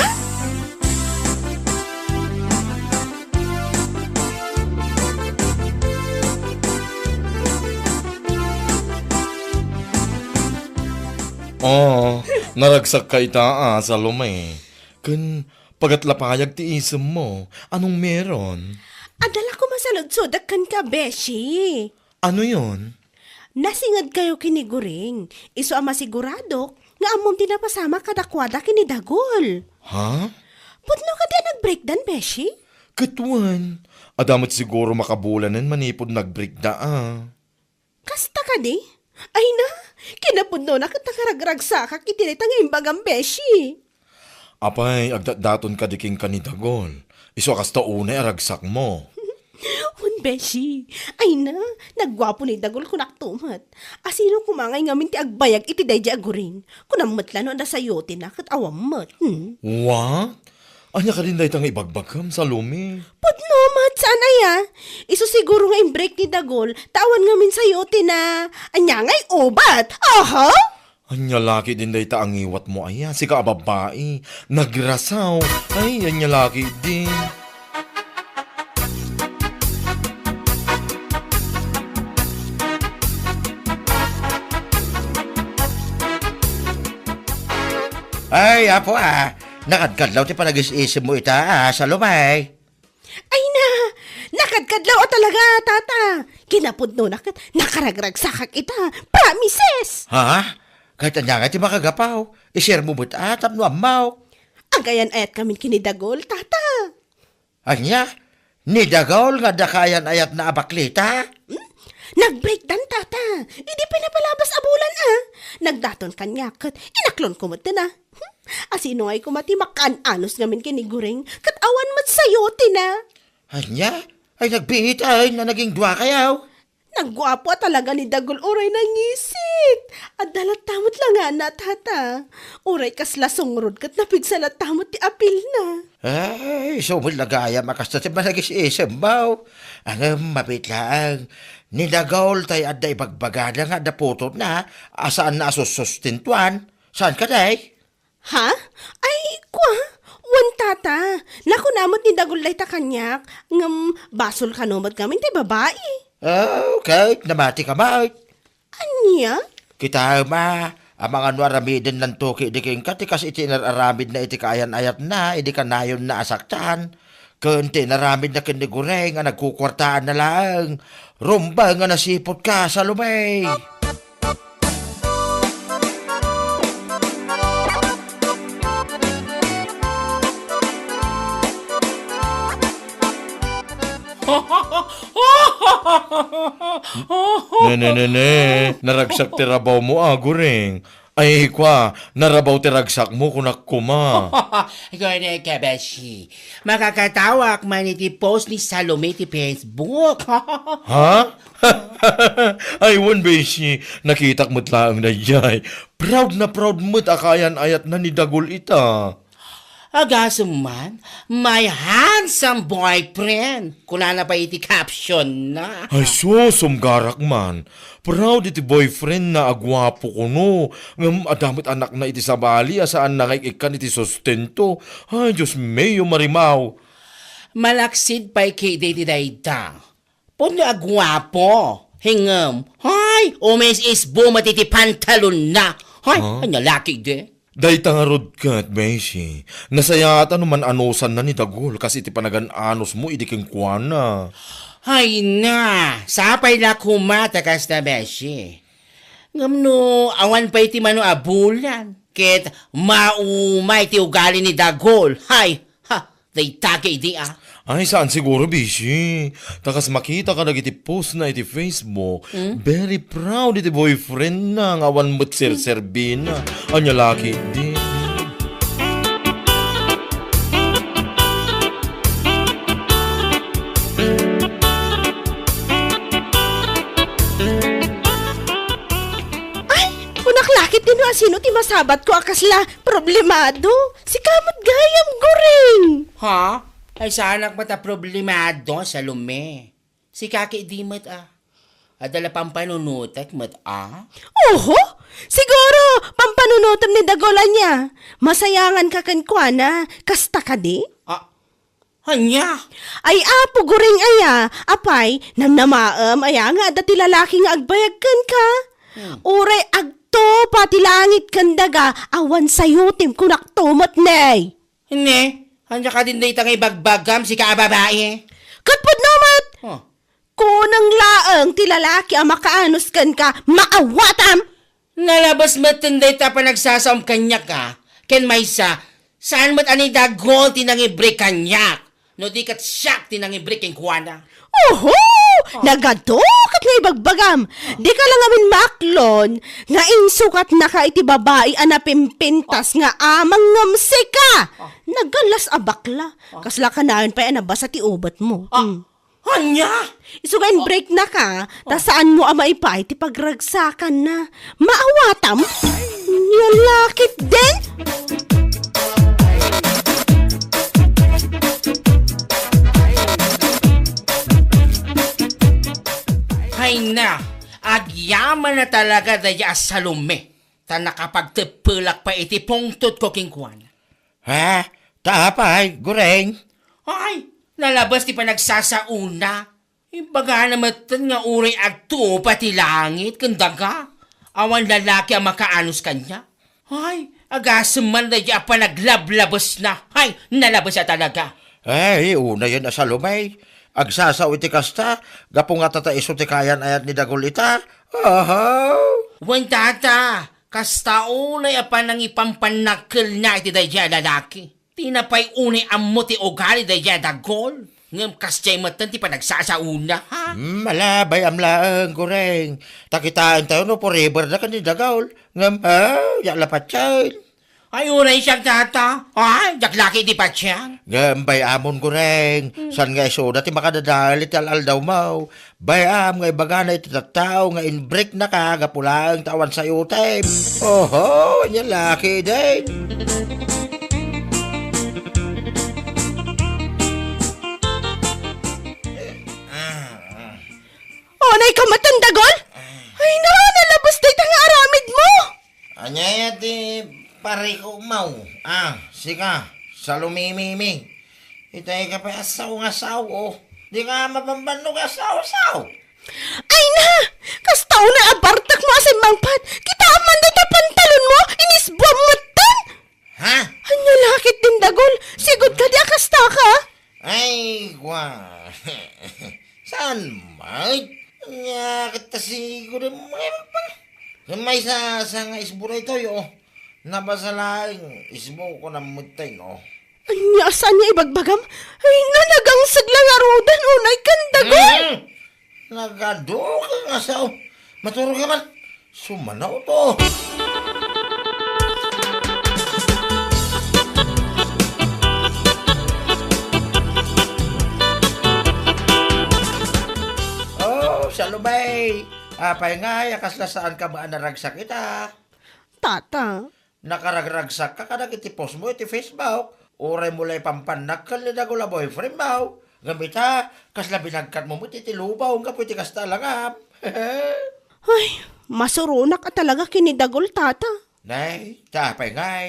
Oh, naragsakka ita, a, Salome. Ken pagat la pay ti isemmo. Anong meron? Adda la koma saludsodek kenka, beshi. Ano yon? Nasingedkayo ken ni Guring. Isu a masiguradok nga ammom ti napasamak kadakuada ken ni Dagol. Ha? Pudno kadi a nagbreakdan, beshi? Ket wen, adda met siguro makabulanen manipud nagbreakda, a. Kasta kadi? Ay na, kinapudnona ket nakaragragsakak iti dayta nga imbagam, beshi. Apay, agdatdaton kadi kenka ni Dagol? Isu a kasta unay a ragsakmo. Wen, beshi. Ay na, nagguapo ni Dagol kunak met. Asino koma ngay ngamin ti agbayag iti daydiay a Guring? Kunam met la no adda sayotina ket awan met. Hmm? What? Ania kadin dayta nga ibagbagam, Salome? Pudno met, saan aya? Isu siguro nga imbreak ni Dagol, ta awan ngamin sayotina. Ania ngay ubat? Aha! Ania la ketdin dayta a ngiwatmo aya? Sika a babbai, nagrasaw. Ay, ania la ketdin. Ay, apo, a. Nakadkadlaw ti panagis-isemmo ita, a, Salome. Ay na, nakadkadlaw a talaga, tata. Kinapudnona ket nakaragragsakak ita. Promises! Ha? Ket ania ngay ti makagapu? I-share mo met, a, tapno ammok. Agayan-ayat ngamin ken ni Dagol, tata. Ania? Ni Dagol nga adda kaayan-ayatna a baklita? Hmm? Nagbreakdan, tata. Idi pay napalabas a bulan, a. Nagdaton kaniak ket inaklonko met, a. Hmm? Asino ngay koma ti makaan-anos ngamin ken ni Guring ket awan met sayotina? Ania? Ay, nagbiit, ay, no naging duakayo. Nagguapo a talaga ni Dagol uray nangisit. Adda latta met la ngana, tata. Uray kasla sungrod ket napigsa latta met ti apilna. Ay, isu met la gayam a kasta ti managis-isemmo. Ngem mabiit laeng, ni Dagol tay adda ibagbagada nga adda putotna a saanna a sussustentuan. Saan kadi? Ha? Ay, kua? Wen, tata. Nakuna met ni Dagol dayta kaniak, ngem basol kano met ngamin ti babai. Oh, ket namatika met. Ania? Kitaem a, amangan no aramidennanto ketdi kenka ti kas iti inar-aramidna iti kaayan-ayatna idi kanayonna a saktan. Ken ti inaramidna ken ni Guring a nagkukuartaanna laeng. Rumbeng a nasiputka, Salome! Ne, ne, ne, ne. Naragsak ti rabawmo, a, Guring. Ay, kua, narabaw ti ragsakmo, kunak koma. Gone ka, beshi. Makakatawak man iti post ni Salome ti Facebook. Ha? Ay, wen, beshi. Nakitak met laeng daydiay. Proud na proud met a kaayan-ayatna ni Dagul ita. Agasem man, "My handsome boyfriend," kunana pay iti caption na. Ay, sus, sumgarak man. Proud iti boyfriend na a guapo kuno. Ngem adda met anakna iti sabali a saanna nga ik-ikkan iti sustento. Ay, Dios mio, Marimao. Malaksid pay ketdi ti dayta. Pudno a guapo. Ngem, hay, umis-isbo met iti pantalonna. Hay, Huh? Ania laki di? Dayta ngarud ket, beshi, nasayaat a no man-anusanna ni Dagul kas iti panagan-anusmo idi kenkuana. Hay na, sapay la koma ta kasta, beshi. Ngem no awan pay ti mano a bulan, ket maumay ti ugali ni Dagul. Hay, ha, dayta ketdi, a. Ay, saan siguro, beshi. Ta kas makita kadagiti post na iti Facebook, Hmm? Very proud iti boyfriend na nga awan met serserbina. Ania laki di. Ay, kunak lakit dino a sino ti masabat ko a kasla problemado. Sika met gayam, Guring. Ha? Ay, saanak met a problemado, Salome. Sika ketdi met, a. Adda la pampanunotek met, a? Oho! Siguro, pampanunotem ni Dagul ania. Masayangan ka kenkuana. Kasta kadi? A, ania? Ay, Apo Guring aya, apay, namnamaem aya nga adda ti lalaki nga agbayag kenka? Hmm. Uray agtupa ti langit ken daga, awan sayotem kunakto met ne. Ne, ania kadin dayta nga ibagbagam, sika a babai? Ket pudno met! Oh. Kuneng laeng ti lalaki a makaanus kenka, maawatam! Nalabes met dayta a panagsasaom kaniak, a. Ken maysa, saan met a ni Dagul ti nangibrek kaniak, no di ket siak ti nangibrek kenkuana. Oho! Oh. Nagadu ket nga ibagbagam. Oh. Dika la ngamin maaklon nga insukatnaka iti babai a napimpintas nga amang ngem sika. Oh. Nagalas a bakla. Oh. Kasla kanayon pay a nabasa ti ubetmo. Ah. Mm. Ania? Isu nga inbreaknaka, ta Oh. saanmo a maipaay ti pagragsakanna. Maawatam? Ania lakit den? Hay na, agyaman na talaga dayta a Salome, ta nakapagteppelak pay iti pungtotko kenkuana. Ha? Ta apay, Guring? Ay, nalabes ti panagsasaona. Imbagana metten nga uray agtupa ti langit ken daga, awan lalaki a makaanus kaniak. Ay, agasem man dayta a panaglablabesna. Ay, nalabes a talaga. Ay, unayen a Salome. Agsasao iti kasta, gapu nga tata isu ti kaayan-ayat ni Dagul ita. Aha. Wen, tata, kasta unay a panangipampanakkelna iti daydiay a lalaki. Ti napay unay ammo ti ugali daydiay a Dagul. Ngem kasdiay metten ti panagsasaona, ha? Hmm, ala, bay-am laeng, Guring. Ta kitaentayo no forever da ken ni Dagul. Ngem, ha? Diak la patien. Ay, uray siak, tata. Ay, diak laki di patien. Ngem bay-amon, Guring. Hmm. Saan nga isuda ti makadadael iti al-aldawmo? Bay-am nga ibagana iti tattao nga inbreaknaka gapu laeng ta awan sayotem. Oho, ania laki den. Unay ka metten, Dagul? Ay, na, nalabes dayta nga aramidmo. Ania ti parikukmo? Ah, sika, Salome Mimi. Itay ka pay a sao nga sao, oh. Dika mabambannog a sao-sao. Ay na! Kasta unay a bartekmo a simmangpet. Kitaem man dayta pantalonmo, inisbuam metten. Ha? Ania lakit din, Dagul? Sigud kadi a kastaka? Ay, kua. Saan met? Ania ket ta sigud a maysa sa nga isbo daytoy, oh. Nabasa laeng, isbo ko na metten, oh. Ania, saan nga ibagbagam? Ay, na, nagangseg la ngaruden, unay ken, Dagul. Mm. Nagaduka nga sao. Maturog ka man. Sumanaw to. Oh, Salome. Apay ngay a kasla saan ka met a naragsak ita? Tata. Nakaragragsakka kadagiti post mo iti Facebook. Uray mo la ipampannak ken ni Dagul a boyfriend mo. Ngem ita, kasla binagkat mo met iti lubong gapu iti kasta a langam. Ay, masuronak a talaga ken ni Dagul, tata. Nay, ta apay ngay?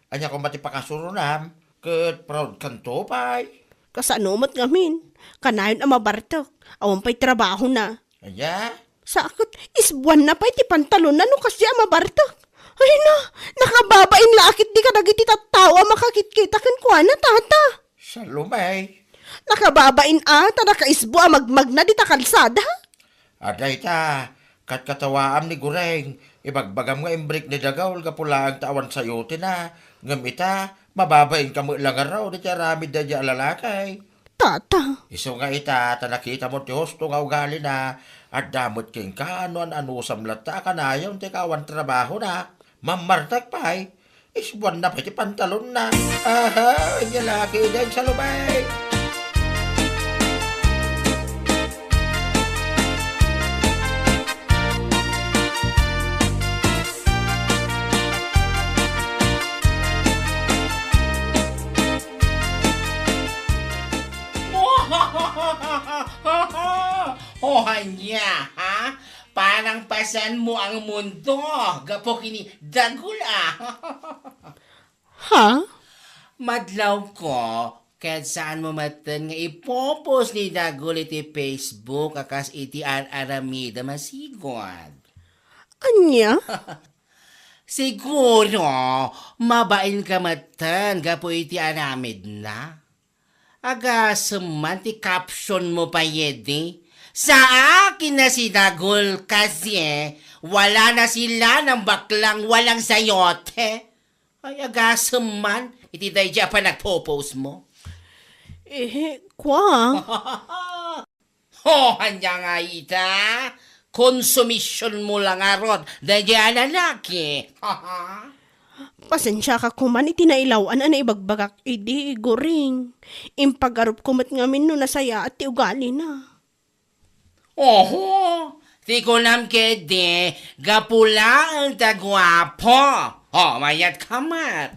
Ania koma ti pakasuronam? Ket proud kanto pay. Kasano met ngamin? Kanayon a mabartek. Awan pay trabahona. Ania? Sa ket isbuanna pay ti pantalonna no kasdi a mabartek. Ay na, nakababain la a ketdi kadagiti tattao a makakitkita kenkuana, tata. Salome. Nakababain a ta nakaisbu a magmagna dita kalsada. Adda ita, katkatawaam ni Goreng, ibagbagam nga imbreak ni Dagul gapu laeng ta awan sayotenna, ngem ita, mababainka met la ngarud iti aramid daydiay a lalaki. Tata. Isu nga ita, ta nakita mo ti husto nga ugalina, adda met kenka no an-anusam latta a kanayon ti kaawan trabahona. Mammartek pay, isbuanna pay ti pantalonna. Aha, ania la ketdin, Salome? O ania, ha? Parang pasenmo ang mundo gapu ken ni Dagul, a. Ha? Madlawko, ket saanmo metten nga ipopost ni Dagul iti Facebook a kas iti ar-aramidem a sigud. Ania? Siguro, mabainka metten gapu iti aramidna. Agasem man ti caption mo pay idi. Sa akin na si Dagul kasi wala na sila ng baklang walang sayote. Ay, agasem man iti daydiay a panagpo-post mo. Eh, kwa? Ho, ania nga ita? Konsumisyon mo la ngarud daydiay a lalaki. Pasensiaka koman iti nailaw-an a naibagbagak idi, Goreng. Impagarupko met ngamin no nasayaat ti ugalina. Oho, ti kunam ketdi, gapu laeng ta guapo. O, mayatka met.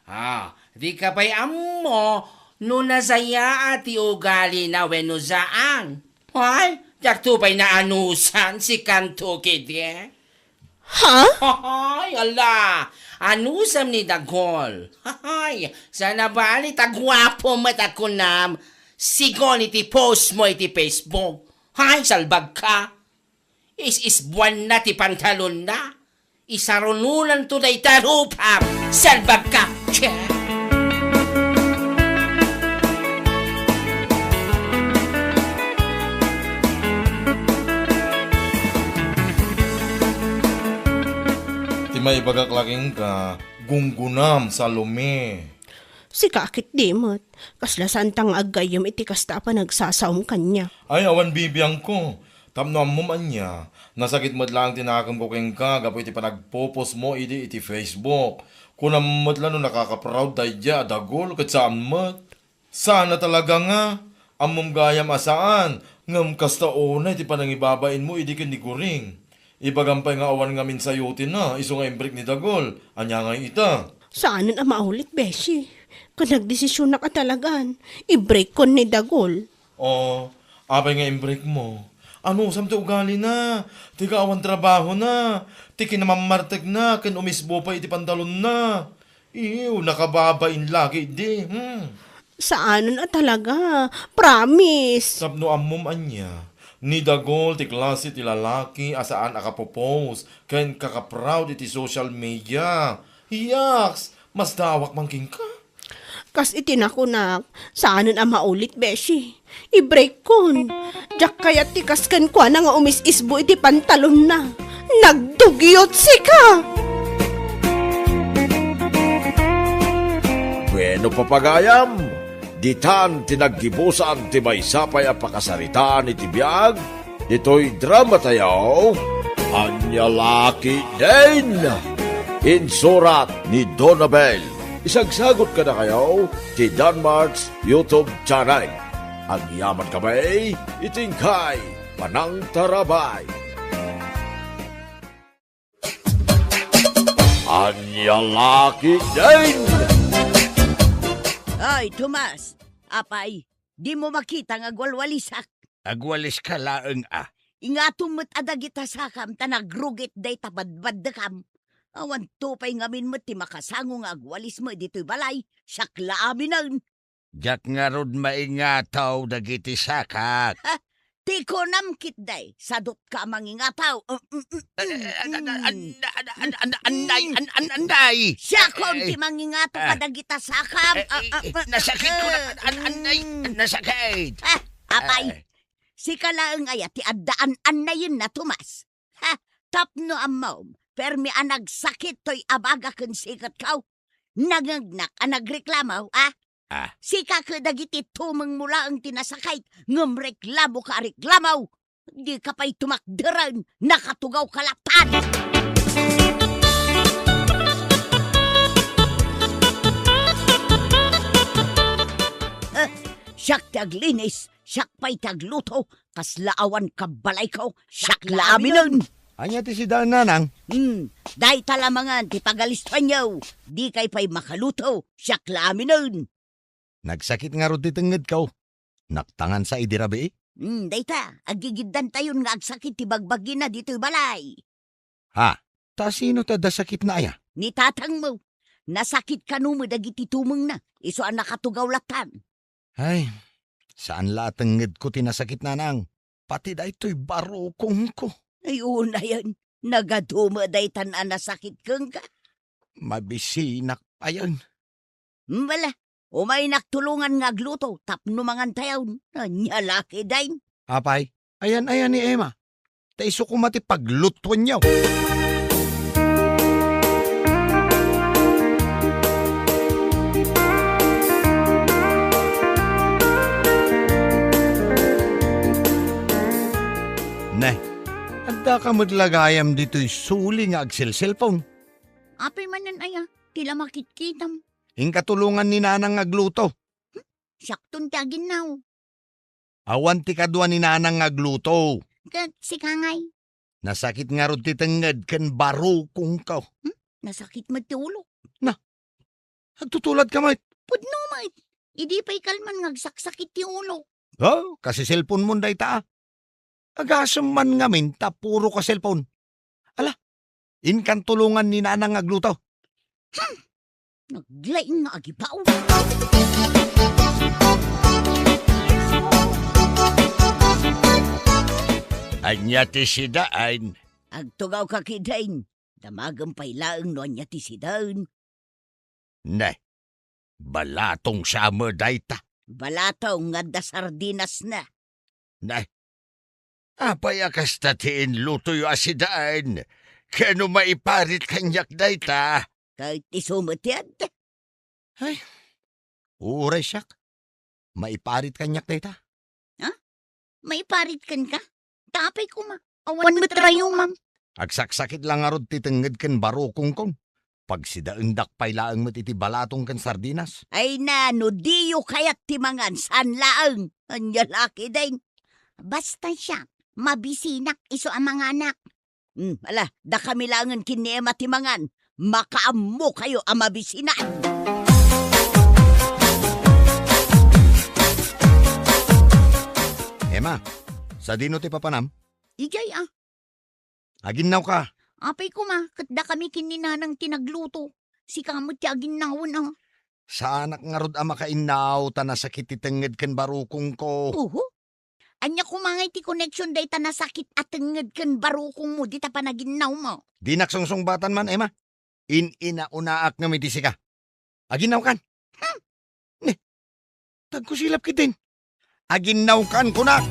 A, dika pay ammo no nasayaat ti ugalina wenno saan. Ay, diakto pay naanusan, sikanto ketdi. Ha? Ay, ala, anusam ni Dagul. Ay, saan a bali ta guapo met a kunam, sigun iti post mo iti Facebook. Ay, salbagka. Is-isbuanna ti pantalonna. Isarunonanto dayta a rupam. Salbagka. Che. Ti maibagak la kenka, gunggonam, Salome. Sika ketdi met, kasla saanta nga aggayyem iti kasta a panagsasaom kaniak. Ay, awan bibiangko. Tapno ammom ania, nasakit met laeng ti nakemko kenka gapu iti panagpo-post mo idi iti Facebook. Kunam met la no nakaka-proud daydiay a Dagul ket saan met. Saan a talaga nga, ammom gayam a saan, ngem kasta unay ti panangibabain mo idi ken ni Goreng. Ibagam pay nga awan ngamin sayotenna, isu nga imbreak ni Dagul. Ania ngay ita? Saanen a maulit, beshi. Ket nagdesisionak a talagan. Ibreakkon ni Dagul. O, apay nga imbreak mo? Anusam ti ugalina, ti kaawan trabahona, ti kinamammartekna ken umisbo pay iti pantalonna. Ew, nakababain la ketdi, hmm. Saanen a talaga, promise. Tapno ammom ania, ni Dagul ti klase ti lalaki a saan a kapo-post ken kaka-proud iti social media. Yaks, masdaawak man kenka. Kas iti nakunak, saanen a maulit, beshi. Ibreakkon. Diak kayat ti kas kenkuana nga umis-isbo iti pantalonna. Nagdugyot sika! Bueno, papagayam, ditan ti naggibusan ti maysa pay a pakasaritaan iti biag. Ditoy drama tayo, Ania La Ketdin. Insurat ni Donabel. Isagsagot kadakayo ti Danmart's YouTube channel. Agyaman kami iti inkay panangtarabay. Ania La Ketdin! Ay, Tomas! Apay, dimo makita nga agwalwalisak? Agwaliska laeng a. Ingatom met a dagita sakam ta nagrugit dayta badbaddekam. Awan to pay ngamin met ti makasango nga agwalismo ditoy balay, siak la aminen. Diak ngarud maingataw dagiti sakak. Ha? Ti kunam ketdi, sadutka a mangingataw. Mm, mm, mm, mm, mm. Eh, eh, an-, an-, an-, an-, an-, an-, anday, an-, an-, anday. Siakon ti mangingataw kadagita sakam. Eh, eh, ah, ah, eh, ah, nasakit ko na, ah, an-, an-, anday, mm. Nasakit. Ah, apay, eh. Sika laeng aya ti adda an-, annayenna, Tomas. Ha, tapno ammom, permi a nagsakit toy abaga ken siketko. Nangngegnak a nagreklamo, a? Ah. Sika ket dagiti tumengmo laeng ti nasakit, ngem reklamoka a reklamo. Dika pay tumakderen, nakatugawka latta. Eh, siak ti aglinis, siak pay ti agluto, kasla awan kabbalayko, siak la aminen. Ania ti sidaen, nanang? Hmm, dayta la mangan ti pagalistuanyo. Dikay pay makaluto, siak la aminen. Nagsakit ngarud ti tengngedko. Naktangansa idi rabii? Hmm, dayta, aggigiddantayon nga agsakit ti bagbagina ditoy balay. Ha? Ta sino ti adda sakitna aya? Ni tatangmo. Nasakit kano met dagiti tumengna, isu a nakatugaw lattan. Ay, saan la a tengngedko ti nasakit, nanang. Pati daytoy barukongko. Ay, unayen, nagadu met daytan a nasakit kenka. Mabisinak payen. Bala, umaynak tulongan nga agluto tapno mangantayon. Ania la ketdin? Apay, ayan-ayan ni Emma. Ta isu koma ti paglutuenyo. Ne, addaka met la gayam ditoy suli nga agselselpon. Apay manen aya, ti la makitkitam. Inka tulongan ni nanang nga agluto. Hmm? Siakton ti aginnaw. Awan ti kadua ni nanang nga agluto. Ket sika ngay? Nasakit ngarud ti tengnged ken barukongko. Hmm? Nasakit met ti ulo. Na, agtutuladka met. Pudno met. Idi pay kalman nga agsaksakit ti ulo. Oh, kasiselponmon dayta, a. Agasem man ngamin ta puro ka cellphone. Ala, inkan tulongan ni nanang nga agluto. Hmm. Naglaing nga agibaw. Ania ti sidaen? Agtugawka ketdin. Damagem pay laeng no ania ti sidaen. Ne, balatong sa met dayta. Balatong nga adda sardinasna. Ne, apay a kasta ti inlutoyo a sidaen? Ken no maiparit kaniak dayta? Ket isu met ti adda. Ay, uray siak. Maiparit kaniak dayta. Ha? Maiparit kenka? Ta apay koma, awan met rayumam. Agsaksakit la ngarud ti tengnged ken barukongkon. Pagsidaendak pay laeng met iti balatong ken sardinas. Ay na, no diyo kayat ti mangan, saan laeng? Ania la ketdin? Basta siak, mabisinak isu a manganak. Hmm, ala, dakami laengen ken ni Emma ti mangan. Makaammokayo a mabisinan. Emma, sadino ti papanam? Idiay a. Aginnawka. Apay koma, ket dakami ken ni nanang ti nagluto. Sika met ti aginnawen a. Saanak ngarud a makainnaw ta nasakit ti tengnged ken barukongko. Oho. Ania koma ngay ti connection dayta nasakit a tengnged ken barukongmo dita panaginnawmo? Dinak sungsungbatan man, Emma. In-inaunaak ngem iti sika. Aginnawkan. Hmm. Ne, tagkusilap ketdin. Aginnawkan, kunak.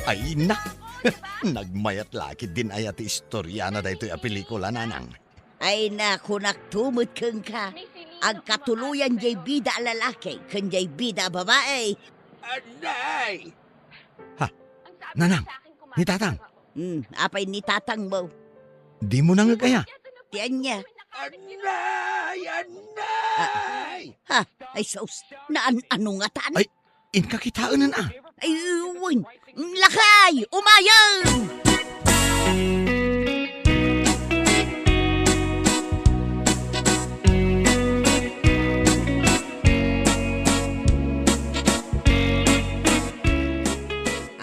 Ay, na. Nagmayat la ketdin aya ti istoriana daytoy a pelikula, Nanang. Ay, nakunakto met kenka. Agkatuloyan jay bida a lalaki ken jay bida a babae. Anay! Ha? Nanang, ni Tatang. Hmm, apay ni Tatangmo? Dimo nangeg aya? Ti ania? Anay! Anay! Ha? Ay, sus. Naan-ano ngatan? Ay, inka kitaenen, a. Ay, wen. Lakay! Umayen!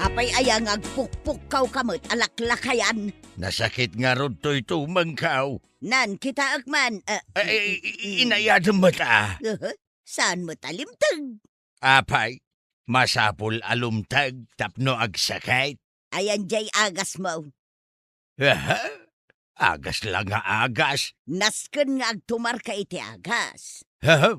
Apay aya nga agpukpukkaw ka met a laklakayan? Nasakit ngarud toy tumengkaw. Nan, kitaek man, a, Ay, ay, ay, inayadem met, a. Aha, saan met a limteg? Apay, masapul a lumteg tapno agsakit. Ayan jay agasmo. Aha, agas la nga agas. Nasken nga agtumarka iti agas. Aha,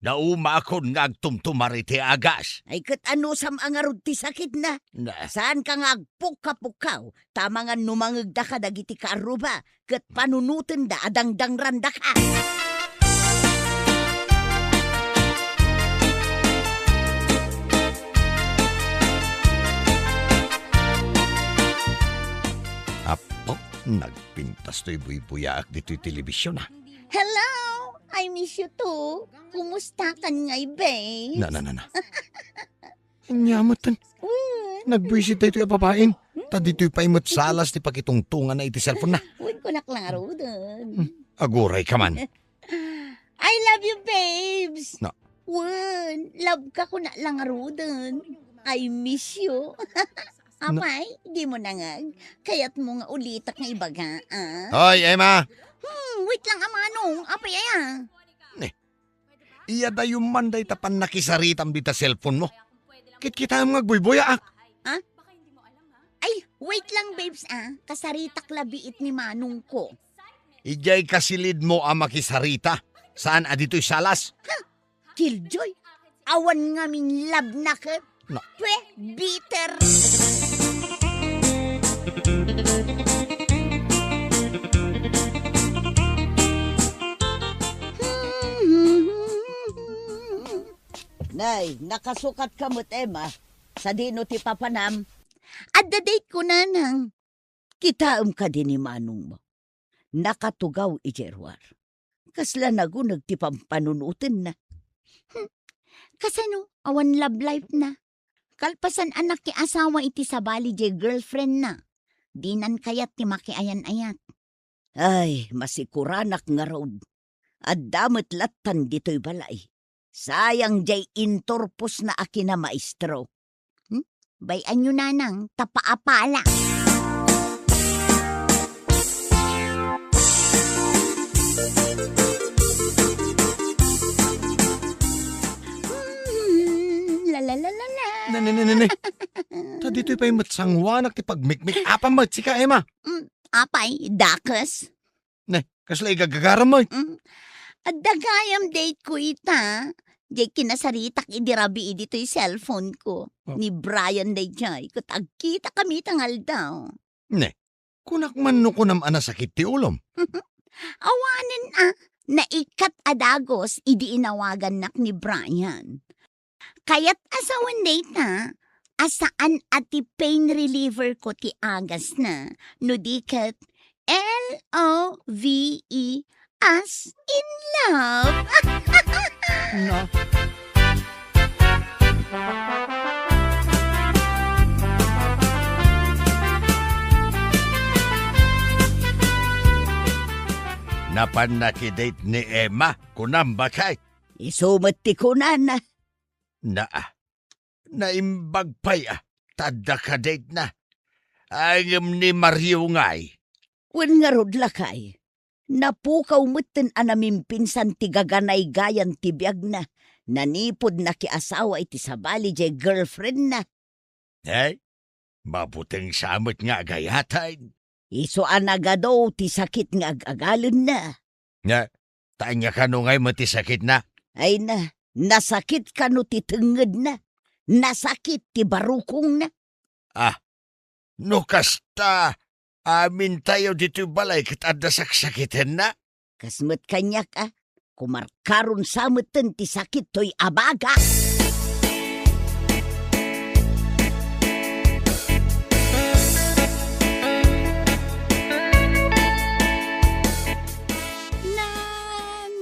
naumakon nga agtumtumar iti agas. Ay, ket anusam a ngarud ti sakitna? Na. Saanka nga agpukka-pukkaw, ta amangan no mangegdaka dagiti kaarruba, ket panunotenda a dangdangrandaka. Apo, nagpintas toy buybuyaak ditoy telebision, a. Hello! I miss you too. Kumusta kan ngay, babe? Na, na, na, na. Ania met ten. Wen. Nagbuisit daytoy a babaen. Ta ditoy pay met salas ti pakitungtongana iti cellphone-na. Wen, kunak la ngaruden. Hmm. Aguray ka man. I love you, babes. Na. Wen, love ka kunak la ngaruden. I miss you. Na. Apay, dimo nangeg? Kayatmo nga ulitak nga ibaga, a? Hoy, Emma! Hmm, wait lang, a manong. Apay aya? Ne. Iyadayom man dayta pannakisaritam dita cellphone-mo. Kitkitaem nga agbuybuyaak. Ha? Ay, wait lang, babes, a. Kasaritak la biit ni manongko. Idiay kasilidmo a makisarita. Saan a ditoy salas? Ha? Killjoy, awan ngamin love na ket. Na. Pwe, bitter. Nay, nakasukat ka met, Emma. Sadino ti papanam? Adda date ko, nanang. Kitaem kadi ni manongmo. Nakatugaw idiay ruar. Kasla naguneg ti pampanunotenna. Hmm. Kasano? Awan love life na. Kalpasan a nakiasawa iti sabali diay girlfriend na. Dinan kayat ti makiayan-ayat. Ay, masikuranak ngarud. Adda met lattan ditoy balay. Sayang diay inturposna a kinamaestro. Hmm? Bay-anyo, nanang, ta paapala. Hmm, la, la, la, la, la. Ne, ne, ne, ne, ne. Ta ditoy pay met sanguanak ti pagmikmik-apam met sika, Emma. Hmm, apay, dakes. Ne, kasla igagagaram met. Mm. Adda gayam date ko ita. Diay kinasaritak idi rabii ditoy cellphone ko. Oh. Ni Brian daydiay, ket agkitakami ita nga aldaw. Ne, kunak man no kunam a nasakit ti ulom. Awanen a, naikkat a dagus idi inawagannak ni Brian. Kayat a sawen dayta a saan a ti pain reliever ko ti agasna, no di ket L O V E, as in love. Na. Napan nakidate ni Emma, kunam, bakay? Isu met ti kunana. Naa, naimbag pay a, ta adda kadate na. Ay, ngem ni Mario ngay? Wen ngarud, lakay. Napukaw metten a namimpinsan ti gaganaygayan ti biagna. Nanipud nakiasawa iti sabali diay girlfriendna. Ay, mabuteng sa met nga agayatan. Isu a nagadu ti sakit nga ag-agalenna. Nga, ta ania kano ngay met ti sakitna? Ay na, nasakit kano ti tengngedna? Nasakit ti barukongna? Ah, No kasta, amintayo ditoy balay ket adda saksakitenna? Kas met kaniak a, kumarkaron sa metten ti sakit toy abagak. Na,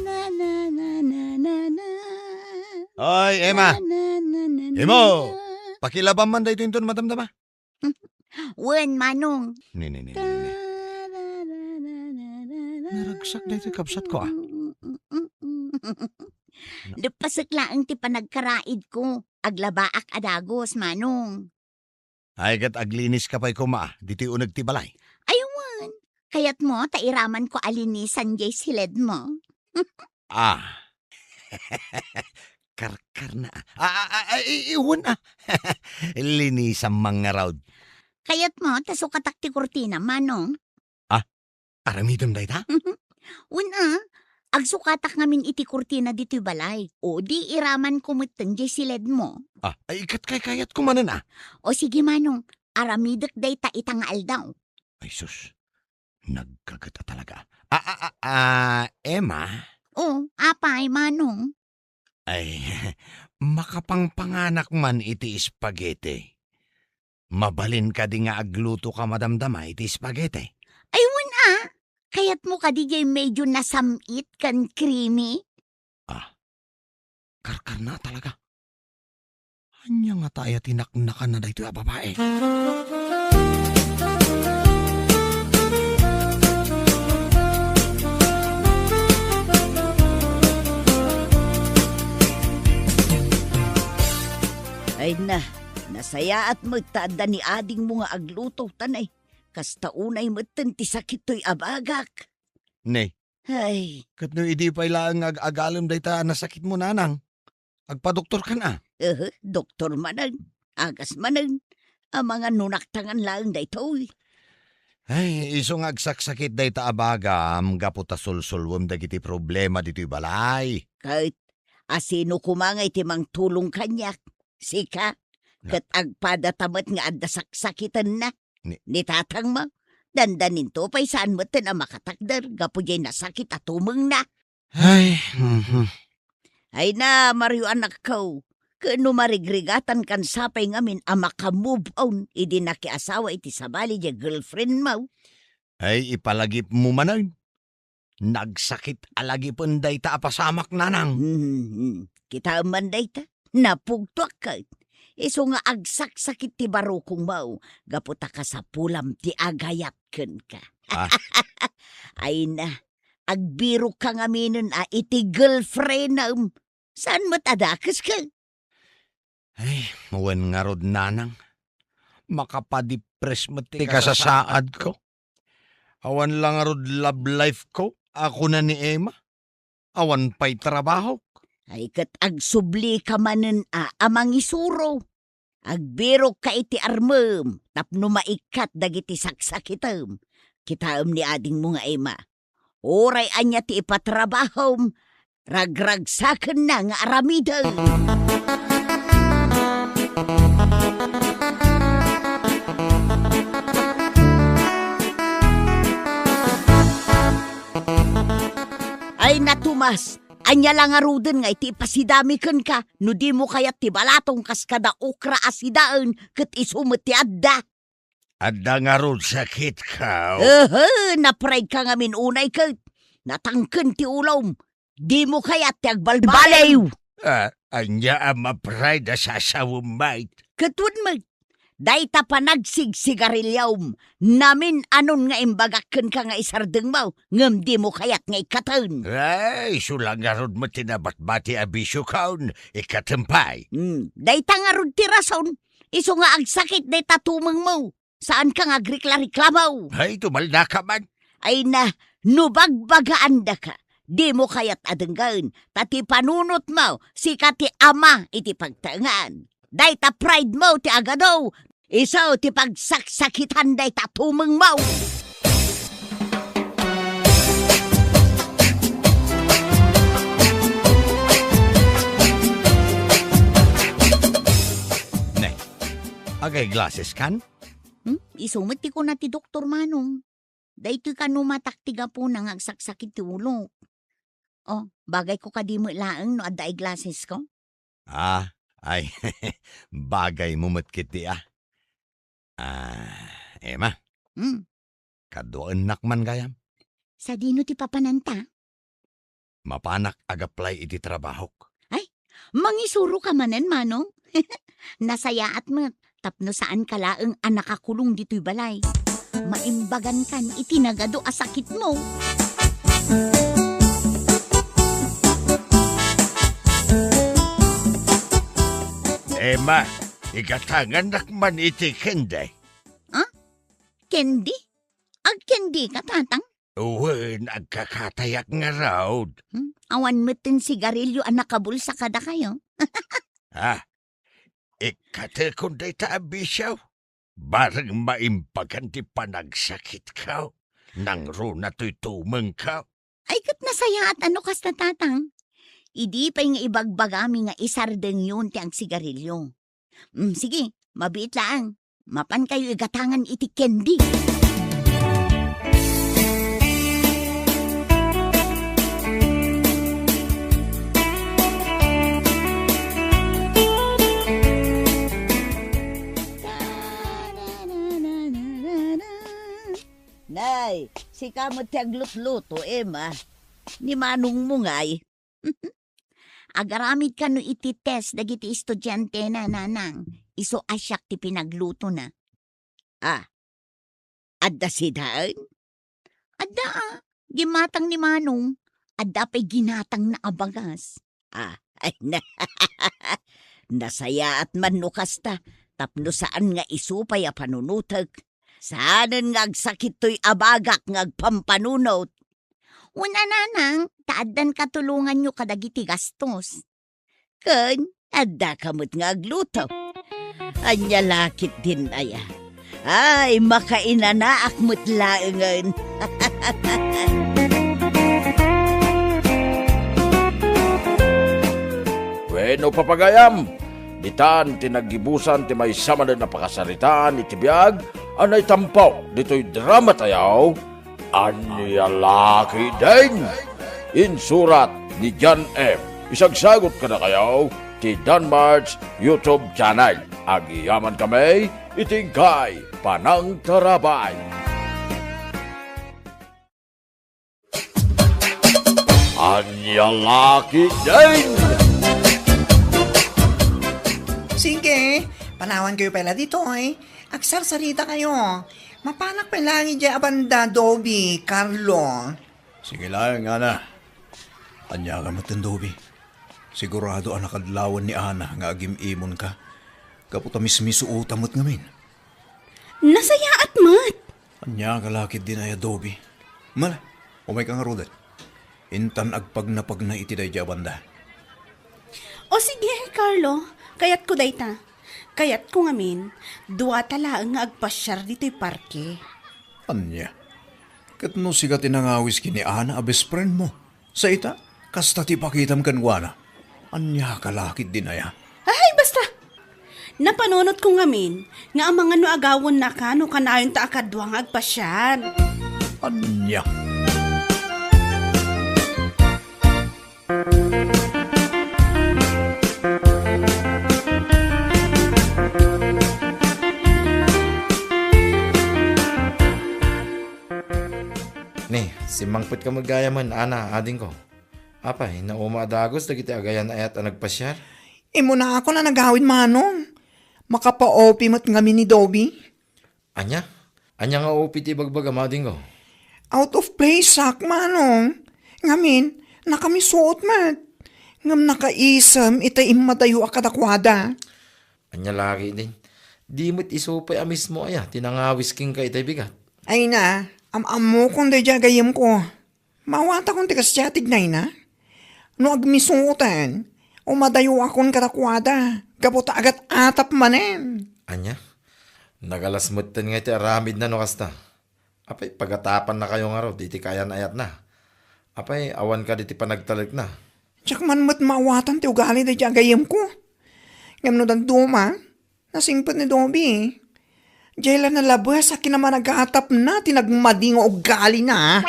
na, na, na, na, na, na. Oy, Emma. Na, na, na, na, na, Imo! Na. Pakilabam man daytoy inton madamdama. Wen, Manong. Ni, ni, ni, ni, ni. Naragsak daytoy kabsatko, a. Leppasek laeng ti panagkaraidko. Aglabaak a dagus, Manong. Ay, ket agliniska pay koma, ditoy uneg ti balay. Ay, wen. Kayatmo ta iramanko a linisan jay siledmo? Ah. Karkarna, a. A, a, a, a, i-, i-, wen, a. Linisam man ngarud. Kayatmo ta sukatak ti kurtina, Manong? Ah, aramidem dayta? Wen, a. Agsukatak ngamin iti kurtina ditoy balay. O, di iramanko metten jay siledmo. Ah, ay, ket kaykayatko manen, a. O, sige, Manong. Aramidek dayta ita nga aldaw. Ay, sus. Nagkaget a talaga. A, a, a, a, Emma? O, apay, Manong? Ay, makapangpanganak man iti spaghetti. Mabalin kadi nga agluto ka madamdama iti spaghetti? Ay, wen, a. Kayatmo kadi jay medyo nasam-it ken creamy? Ah, karkarna talaga. Ania ngata aya ti naknakanna daytoy a babai? Ay na, nasayaat met ta adda ni adingmo nga agluto, ta nay, kasta unay metten ti sakit toy abagak. Ne, Ay. Ket no idi pay laeng nga ag-agalem dayta a nasakitmo, nanang, agpadoktorkan a. Ehe, doktor manen, agas manen, amangan no naktangan laeng daytoy. Ay, isu nga agsaksakit dayta a bagam gapu ta sulsulwem dagiti problema ditoy balay. Ket asino koma ngay ti mangtulong kaniak? Sika? Na- Ket agpadata met nga adda saksakitenna. Ni- Ni tatangmo, dandaninto pay saan metten a makatakder gapu diay nasakit a tumengna. Ay, mhm. Ay na, Mario anakko, ken no marigrigatankan sapay ngamin a maka-move on idi nakiasawa iti sabali diay girlfriendmo. Ay, ipalagipmo manen. Nagsakit a lagipen dayta a pasamak, nanang. Hmm, kitaem man dayta, napugtoak ket. Isu nga agsaksakit ti barukongmo gapu ta kasapulam ti agayat kenka. Ah. Ay na, agbirokka ngaminen a iti girlfriendem. Saan met a dakeska? Ay, wen ngarud, nanang. Makapadipres met ti kasasaadko. Awan la ngarud love life ko a kuna ni Emma. Awan pay trabahok. Ay, ket agsublika manen a, a mangisuro. Agbirokka iti armem tapno maikkat dagiti saksakitem. Kitaem ni adingmo nga Emma. Uray ania ti ipatrabahom, ragragsakenna nga aramiden. Ay na, Tomas, ania la ngaruden nga iti ipasidami kenka no dimo kayat ti balatong kas kada okra a sidaen ket isu met ti adda? Adda ngarud sakitko? Ehe, na-pride ka ngamin unay ket natangken ti ulom. Dimo kayat ti agbalbaliw. Ah, ania a ma-pride a sasawem met? Ket wen met, dayta panagsigsigariliom, namin-anon nga imbagak kenka nga isardengmo, ngem dimo kayat nga ikkaten. Ay, isu la ngarud met ti nabatbati a bisiokon, ikkatem pay. Hmm, dayta ngarud ti rason, isu nga agsakit dayta tumengmo. Saanka nga agrikla-reklamo. Ay, tumaldaka man. Ay na, no bagbagaandaka, dimo kayat a denggen, ta ti panunotmo, sika ti ama iti pagtaengan. Dayta pride mo ti agado, isu ti pagsaksakitan dayta tumengmo. Ne, agay glasses kan? Hmm? Isu met ti kuna ti doktor, Manong. Daytoy kano matak ti gapuna nga agsaksakit ti ulok. Oh, bagayko kadi met laeng no adda eyeglassesko? Ah, ay, bagaymo met ketdi, ah. Ah, Emma. Hmm. Kaduaennak man gayam. Sadino ti papananta? Mapanak ag-apply iti trabahok. Ay, mangisuroka manen, Manong? Nasayaat met, tapno saanka laeng a nakakulong ditoy balay. Maimbagankan iti nagadu a sakitmo. Emma, igatangannak man iti candy. Ha? Candy? Agcandika, Tatang? Wen, agkakatayak ngarud. Hmm? Awan met ti sigarilyo a nakabulsa kadakayo. Ah, ikkatekon dayta a bisio. Bareng maimbagan ti panagsakitko. Nangruna toy tumengko. Ay, ket nasayaat a no kasta, Tatang. Idi pay nga ibagbagami nga isardengyon ti agsigarilyo. Mm, sige, mabiit laeng. Mapankayo igatangan iti candy. Nay, sika met ti aglutluto, Emma. Ni manongmo ngay. Agaramid kano iti test dagiti estudiantena, Nanang. Isu a siak ti pinaglutona. Ah, adda sidaen? Adda, ah. Ginatang ni Manong. Adda pay ginatangna a bagas. Ah, ay na. Nasayaat man no kasta, tapno saan nga isu pay a panunotek. Saanen nga agsakit toy abagak nga agpampanunot. Wen a, Nanang, ta addan katulonganyo kadagiti gastos. Ken addaka met nga agluto. Ania la ketdin aya? Ay, makainanaak met laengen. Wenno, papagayam, ditan ti naggibusan ti maysa manen a pakasaritaan iti biag a naitampo ditoy drama tayo, Ania la ketdin? Insurat ni John M. Isagsagot kadakayo ti Danmart's YouTube channel. Agyamankami iti inkay panangtarabay. Ania la ketdin? Sige, panawankayo pay la ditoy. Agsarsaritakayo. Mapanak pay laeng idiay a banda, Dobi, Carlo. Sige laeng, Ana. Ania ka met, Dobi? Sigurado a nakadlawan ni Ana nga agim-imonka. Gapu ta mismisuota met ngamin. Nasayaat met! Ania ka la ketdin aya, Dobi? Mala, umayka ngaruden. Intan agpagnapagna iti daydiay a banda. O sige, Carlo, kayatko dayta. Kayatko ngamin, duata laeng nga agpasiar ditoy parke. Ania? Ket no sika ti nangawis ken ni Ana a best friend mo, sa ita, kasta ti pakitam kenkuana. Ania ka la ketdin aya? Ay, basta! Napanunotko ngamin nga amangan no agawennaka no kanayonta a kadua nga agpasiar. Ania? Ni, simmangpetka met gayamen, Ana, adingko. Apay, nauma a dagus dagiti agayan-ayat a nagpasiar? Immunaakon a nagawid, Manong. Makapa-O P met ngamin ni Dobi. Ania? Ania nga O P ti ibagbagam, adingko? Out of place-ak, Manong. Ngamin, nakamisuot met. Ngem nakaisem iti immadayoak kadakuada. Ania la ketdin? Di met isu pay a mismo aya ti nangawis kenka itay bigat? Ay na, am-ammokon daydiay a gayyemko. Maawatakon ti kasdiay a tignayna. No agmisuoten, umadayoakon kadakuada, gapu ta agat-atap manen. Ania? Nagalas metten nga iti aramidna no kasta. Apay, pagatapannakayo ngarud iti kaayan-ayatna? Apay, awan kadi ti panagtalekna? Diak man met maawatan ti ugali daydiay a gayyemko. Ngem no dadduma, nasingpet ni Dobi. Diay la nalabes a kinamanagatapna ti nagmadi nga ugalina.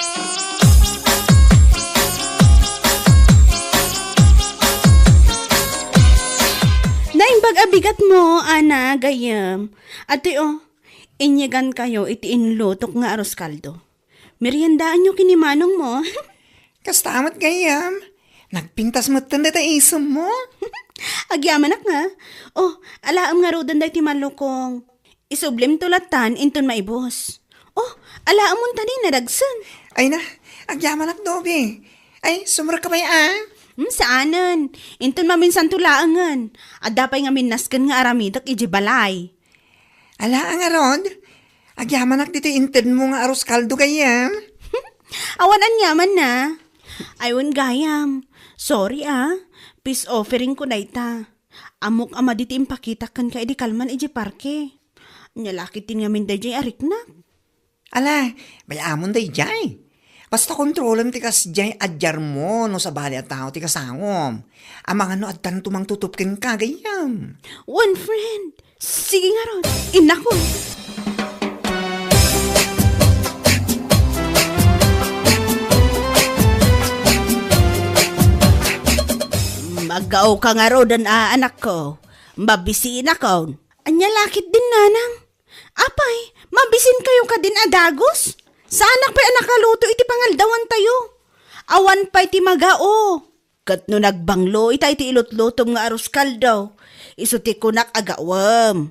Naimbag a bigatmo, Ana, gayyem. Adtoy, o, inyegankayo iti inlutok nga arroz caldo. Meriendaanyo ken ni manongmo. Kasta met gayyem. Nagpintas metten dayta isemmo. Agyamanak nga. O, alaem ngaruden daytoy malukong. Isublimto lattan inton maibus. O, alaem unta ni nadagsen. Ay na, agyamanak, Dobe. Ay, sumrekka pay a. Hmm, saanen. Inton maminsanto laengen. Adda pay ngamin nasken nga aramidek idiay balay. Ala, ngarud, agyamanak ditoy intedmo nga arroz caldo gayyem. Awan aniamanna. Ay, wen gayam. Sorry, a. Peace offeringko dayta. Ammok a madi ti impakitak kenka idi kalman idiay parke. Ania la ketdin ngamin daydiay a riknak. Ala, bay-amon daydiay. Basta kontrolem ti kasdiay a diarmo no sabali a tao ti kasangom. Amangan no addanto mangtutup kenka gayyem. One friend. Sige ngarud. Innakon. Maggaoka ngaruden a, anakko. Mabisiinakon. Ania la ketdin, nanang? Apay, mabisinkayo kadin a dagus? Saanak pay a nakaluto iti pangaldawantayo. Awan pay ti magao. Ket no nagbanglo ita iti ilutlutom nga arroz caldo, isu ti kunak a gaawem.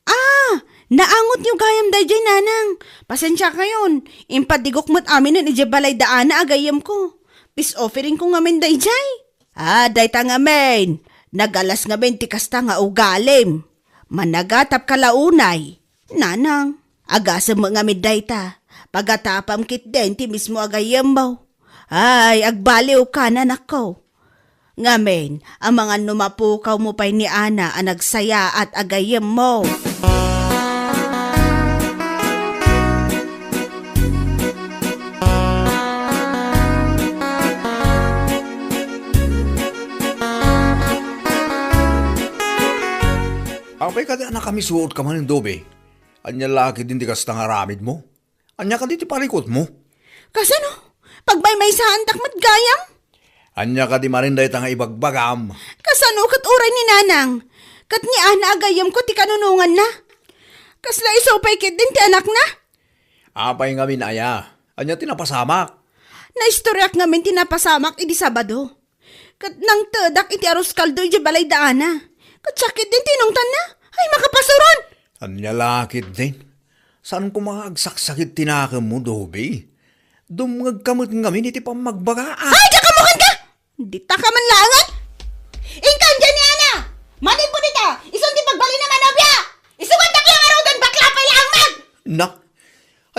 Ah, naangotyo gayam daydiay, nanang. Pasensiakayon, impadigok met aminen idiay balay da Ana a gayyemko. Peace offeringko ngamin daydiay. Ah, dayta ngamin. Nagalas ngamin ti kasta nga ugalim. Managatapka la unay. Nanang, agasem met ngamin dayta. Pagatapam ketdin ti mismo a gayyemmo. Ay, agbaliwka, nanakko. Ngamin, amangan no mapukawmo pay ni Ana a nagsayaat a gayyemmo. Apay kadi a nakamisuotka manen, Dobe? Ania la ketdin ti kasta nga aramidmo? Ania kadi ti parikutmo? Kasano? Pagmaymaysaantak met gayam? Ania kadi manen dayta nga ibagbagam? Kasano ket uray ni nanang? Ket ni Ana a gayyemko ti kanunonganna? Kasla isu pay ketdin ti anakna? Apay ngamin aya? Ania ti napasamak? Naistoriak ngamin ti napasamak idi Sabado. Ket nangtedak iti arroz caldo idiay balay da Ana. Ket siak ketdin ti inungtanna. Ay, makapasuron! Ania la ketdin? Saan koma nga agsaksakit ti nakemmo, Dobe? Dumngegka met ngamin iti pammagbaga, a. Ay, diak ammo kenka! Ditaka man laengen! Inka, diay ni Ana! Manipod ita! Isun ti pagbalin a manobia! Isugatnak la ngaruden, bakla pay laeng met! Na,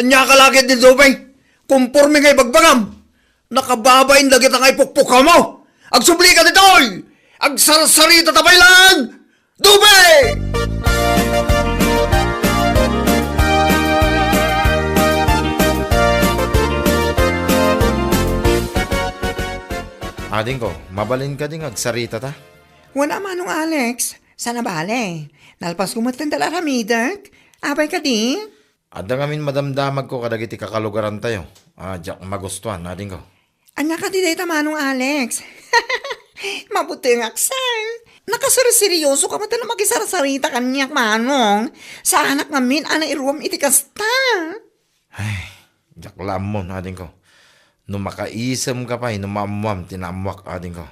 ania ka la ketdin, Dobe? Komporme nga ibagbagam! Nakababain dagita nga ipukpukawmo! Agsublika ditoy! Agsarsarita ta pay laeng! Dobe! Adingko, mabalin kadi nga agsarita ta? Wen a, Manong Alex, saan a bale. Nalpasko met ti aramidek. Apay kadi? Adda ngamin madamdamagko kadagiti kakalugarantayo a diak magustuan, adingko. Ania kadi dayta, Manong Alex? Mabutengak, sir. Nakaserseryosoka met no makisarsarita kaniak, Manong. Saanak ngamin a nairuam iti kasta. Ay, diak la ammon, adingko. No makaisemka pay no maammoam ti naammoak, adingko.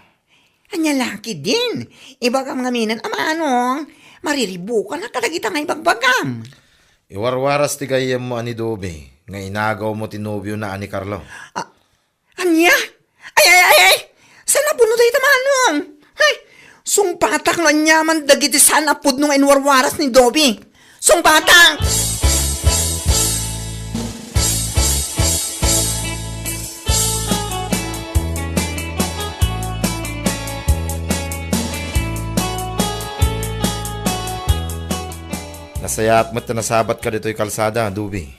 Ania la ketdin? Ibagam ngaminen a, Manong. Mariribukanak kadagita nga ibagbagam. Iwarwaras ti gayyemmo a ni Dobe nga inagawmo ti nobiona a ni Carlo. A, ania? Ay, ay, ay, ay! Saan a pudno dayta, Manong? Ay, sungbatak no aniaman dagiti saan a pudno nga inwarwaras ni Dobe. Sungbatak! Nasayaat met ta nasabatka ditoy kalsada, Dobe.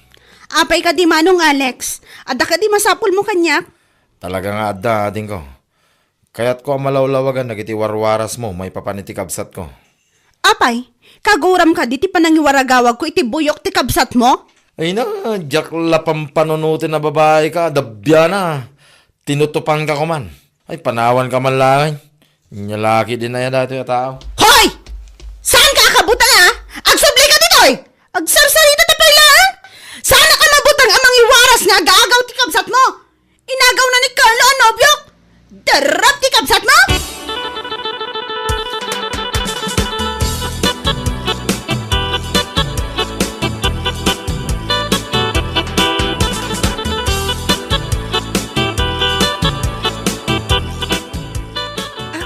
Apay kadi, Manong Alex? Adda kadi masapulmo kaniak? Talaga nga adda, adingko. Kayatko a malawlawagan dagiti warwarasmo maipapan iti kabsatko. A, Apay, kaguram kadi ti panangiwaragawagko iti buyok ti kabsatmo? Ay na, diak la pampanunoten a babai ka, dabiana. Tinutupanka koman. Ay, panawanka man laeng. Nya laki din aya datoy a tao. Hoy! Saanka a kabutang, a? Agsubli ka ditoy! Agsarsarita ta pay laeng! Saanak a mabutang a mangiwaras nga agaagaw ti kabsatmo! Inagaw na ni Carlo a nobiok! Darrap ti kabsatmo!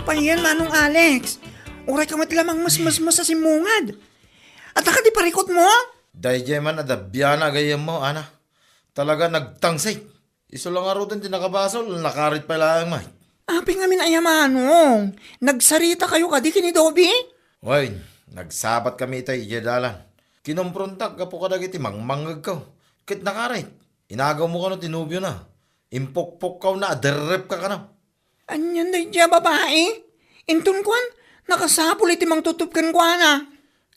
Apay yan, Manong Alex? Uray ka met la mangmesmesmes a simmungad. Adda kadi parikutmo? Daydiay man a dabiana a gayyemmo, Ana. Talaga nagtangsik. Isu la ngaruden ti nakabasol, nakarit pay laeng met. Apay ngamin aya, Manong? Nagsaritakayo kadi ken ni Dobby? Wen, nagsabatkami itay idiay dalan. Kinomprontak gapu kadagiti mangmangngegko. Ket nakarit. Inagawmo kano ti nobiona. Impukpukkawna a derrepka kano. Anian daydiay a babai? Inton kuan, nakasapul iti mangtutop kenkuana.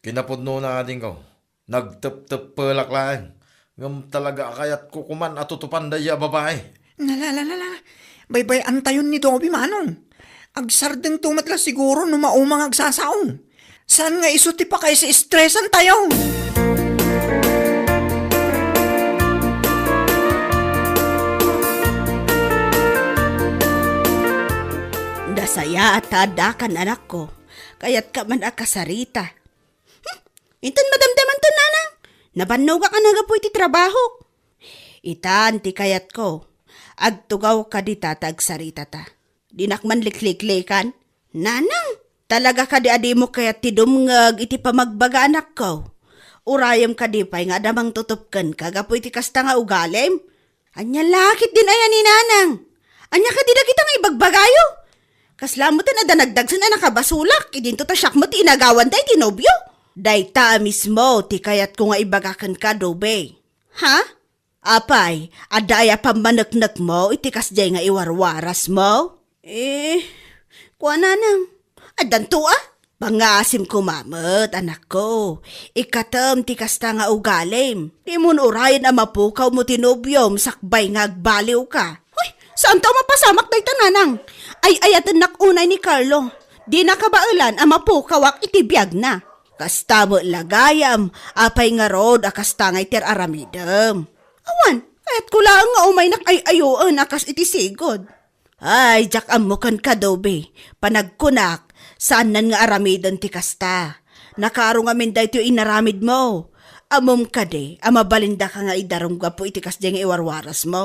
Kinapudnona, adingko. Nagtepteppelak laeng. Ngem talaga a kayatko koman a tutupan daydiay a babai. Nalalalala. Baybay-antayon ni Dobby, Manong. Agsardengto met la siguro no mauma nga agsasao. Saan nga isu ti pakaisi-estresantayo? Nasayaat ta addakan, anakko. Kayatka man a kasarita. Hmm, inton madamdamanto, nanang, nabannogak a nagapu iti trabahok. Itan ti kayatko. Agtugaw kadi ta ta agsaritata. Dinak man likliklikan. Nanang, talaga kadi a dimo kayat ti dumngeg iti pamagbaga, anakko? Urayem kadi pay nga adda mangtutop kenka gapu iti kasta nga ugalim? Ania la ketdin aya ni nanang? Ania kadi dagita nga ibagbagayo? Kasla metten adda nagdagsen a nakabasolak, idinto ta siak met ti inagawanda iti nobio. Dayta a mismo ti kayatko nga ibaga kenka, Dobby. Ha? Apay, adda aya pammaneknekmo iti kasdiay nga iwarwarasmo? Eh, kua, nanang, addanto a. Pangasim koma met, anakko. Ikkatem ti kasta nga ugalim. Dimon urayen a mapukawmo ti nobiom sakbay nga agbaliwka. Hoy, saanto a mapasamak dayta, nanang. Ay-ayatennak unay ni Carlo. Dina kabaelan a mapukawak iti biagna. Kasta met la gayam, apay ngarud a kasta nga iti ar-aramidem? Awan, kayatko laeng nga umaynak ay-ayoen a kas iti sigud. Ay, diak ammo kenka, Dobby. Panagkunak, saannan nga aramiden ti kasta. Nakaro ngamin daytoy inaramidmo. Ammom kadi a mabalindaka nga idarum gapu iti kasdiay nga iwarwarasmo?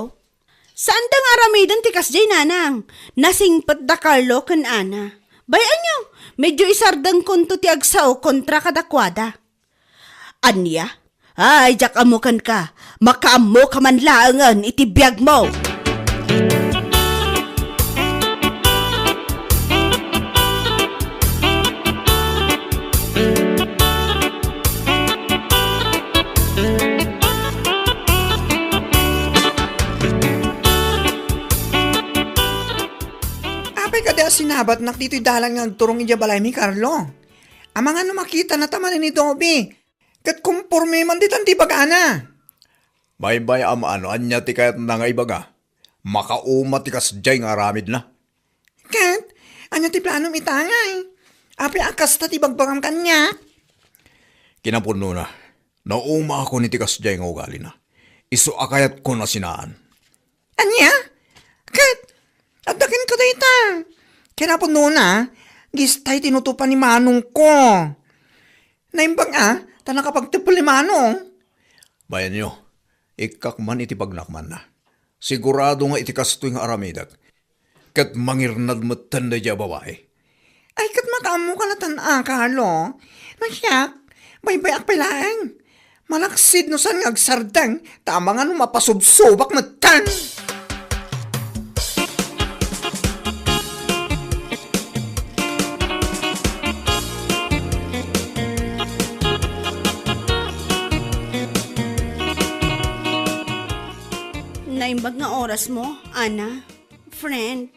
Saanda nga aramiden ti kasdiay, nanang. Nasingpet da Carlo ken Ana. Bay-anyo, medyo isardengkonto ti agsao kontra kadakuada. Ania? Ay, diak ammo kenka. Makaammoka man laengen iti biagmo. Apay kadi a sinabatnak ditoy dalan nga agturong idiay balaymi, Carlo? Amangan no makitana ta manen ni Dobby. Ket komporme man ditan ti ibagana. Baybay-am a no ania ti kayatna nga ibaga. Makauma ti kasdiay nga aramidna. Ket, ania ti planom ita, ngay? Apay a kasta ti ibagbagam kaniak? Kinapudnona, naumaakon iti kasdiay nga ugalina. Isu a kayatko a sinaan. Ania? Ket, adda kenka dayta. Kinapudnona, distay tinutupan ni manongko. Naimbag a, ta nakapagteppel ni manong. Bayanyo, ikkak man iti pagnakmanna. Sigurado nga iti kastoy nga aramidek, ket mangirnad metten daydiay a babai. Ay, ket makaammoka latan a, Carlo. No siak, baybayak pay laeng. Malaksid no saan nga agsardeng, ta amangan no mapasubsobak metten. Naimbag nga orasmo, Ana. Friend,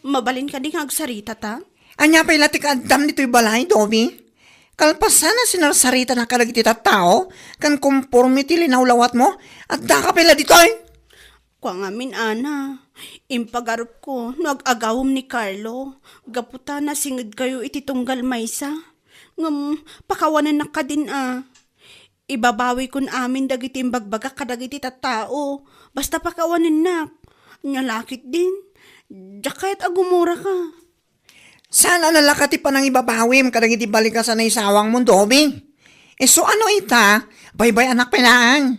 mabalin kadi nga agsarita ta? Ania pay la ti kaaddam ditoy balay, Dobby? Kalpasan a sinarsaritana kadagiti tattao ken konforme ti linawlawatmo, addaka pay la ditoy? Kua ngamin, Ana, impagarupko no ag-agawem ni Carlo gapu ta nasingedkayo iti tunggal maysa. Ngem pakawanennak kadin a. Ibabawikon amin dagiti imbagbagak kadagiti tattao. Basta pakawanennak. Ania la ketdin? Diak kayat a gumuraka. Saan a nalaka ti panangibabawim kadagiti balikas a naisawangmo, Dobi? Isu a no ita, baybay-anak pay laeng.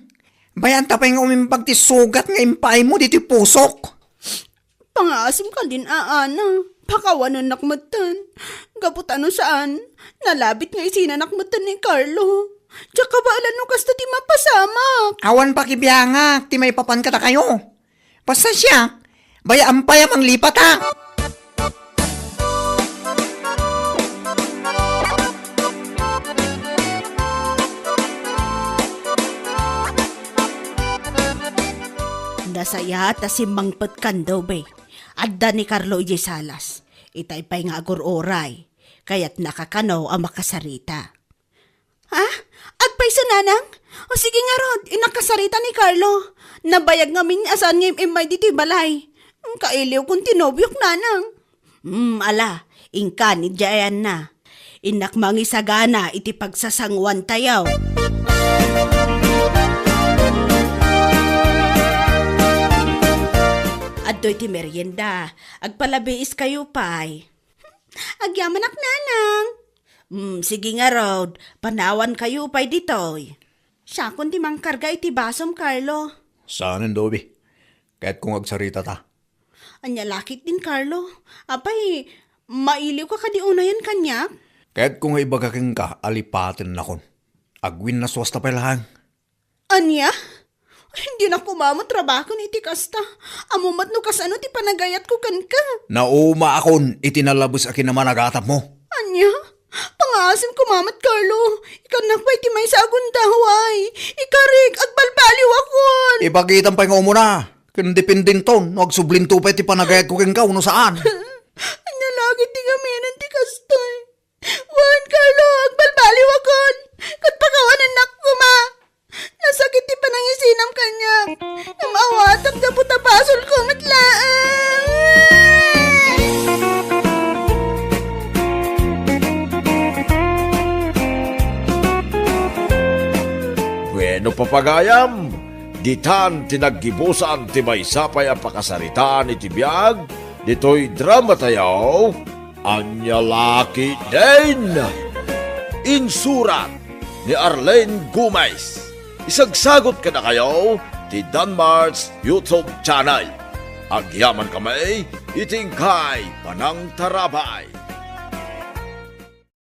Bay-anta pay nga umimbag ti sugat nga impaaymo ditoy pusok. Pangaasim kadin a, Ana. Pakawanennak metten. Gapu ta no saan, nalabit nga isinanak metten ni Carlo. Diak kabaelan no kasta ti mapasamak. Awan pakibiangak ti maipapan kadakayo. Basta siak, bay-am pay a manglipatak. Nasayaat a simmangpetkan, Dobi. Adda ni Carlo idiay salas. Itay pay nga agur-uray. Kayatnaka kano a makasarita. Ha? Agpayso, Nanang? O sige ngarud, innak kasarita ni Carlo. Nabayag ngamin a saan nga im-immay ditoy balay. Kailiwkon ti nobiok, Nanang. Hmm, ala, inka, ni Diana. Innak mangisagana iti pagsasanguantayo. Adtoy ti merienda. Agpalabiiskayo pay. Agyamanak, Nanang. Hmm, sige ngarud, panawankayo pay ditoy. Siakon ti mangkarga iti basom, Carlo. Saanen, Dobi. Kayatko nga agsaritata. Ania la ketdin, Carlo? Apay, mailiwka kadi unayen kaniak? Kayatko nga ibaga kenka a lipatennakon. Agwinnaswasta pay laeng. Ania? Ay, dinak umamat rabaken iti kasta. Ammom met no kasano ti panagayatko kenka. Naumaakon iti nalabes a kinamanagtapmo. Ania? Pangaasim koma met, Carlo. Ikannak pay ti maysa a gundaway. Ikarik, agbalbaliwakon. Ibagitam pay nga umuna. Ken dependento no agsublinto pay ti panagayatko kenka wenno saan. Ania la ketdi ngaminen ti kastoy? Wen, Carlo, agbalbaliwakon. Ket pakawanennak koma. Nasakit ti panangisinam kaniak. Ngem awatam gapu ta basolko met laeng. Bueno, papagayam, ditan ti naggibusan ti maysa pay a pakasaritaan iti biag ditoy dramatayo. Ania la ketdin? Insurat ni Arlene Gomez. Isagsagut kadakayo ti Danmart's YouTube channel. Agyamankami iti inkay panangtarabay.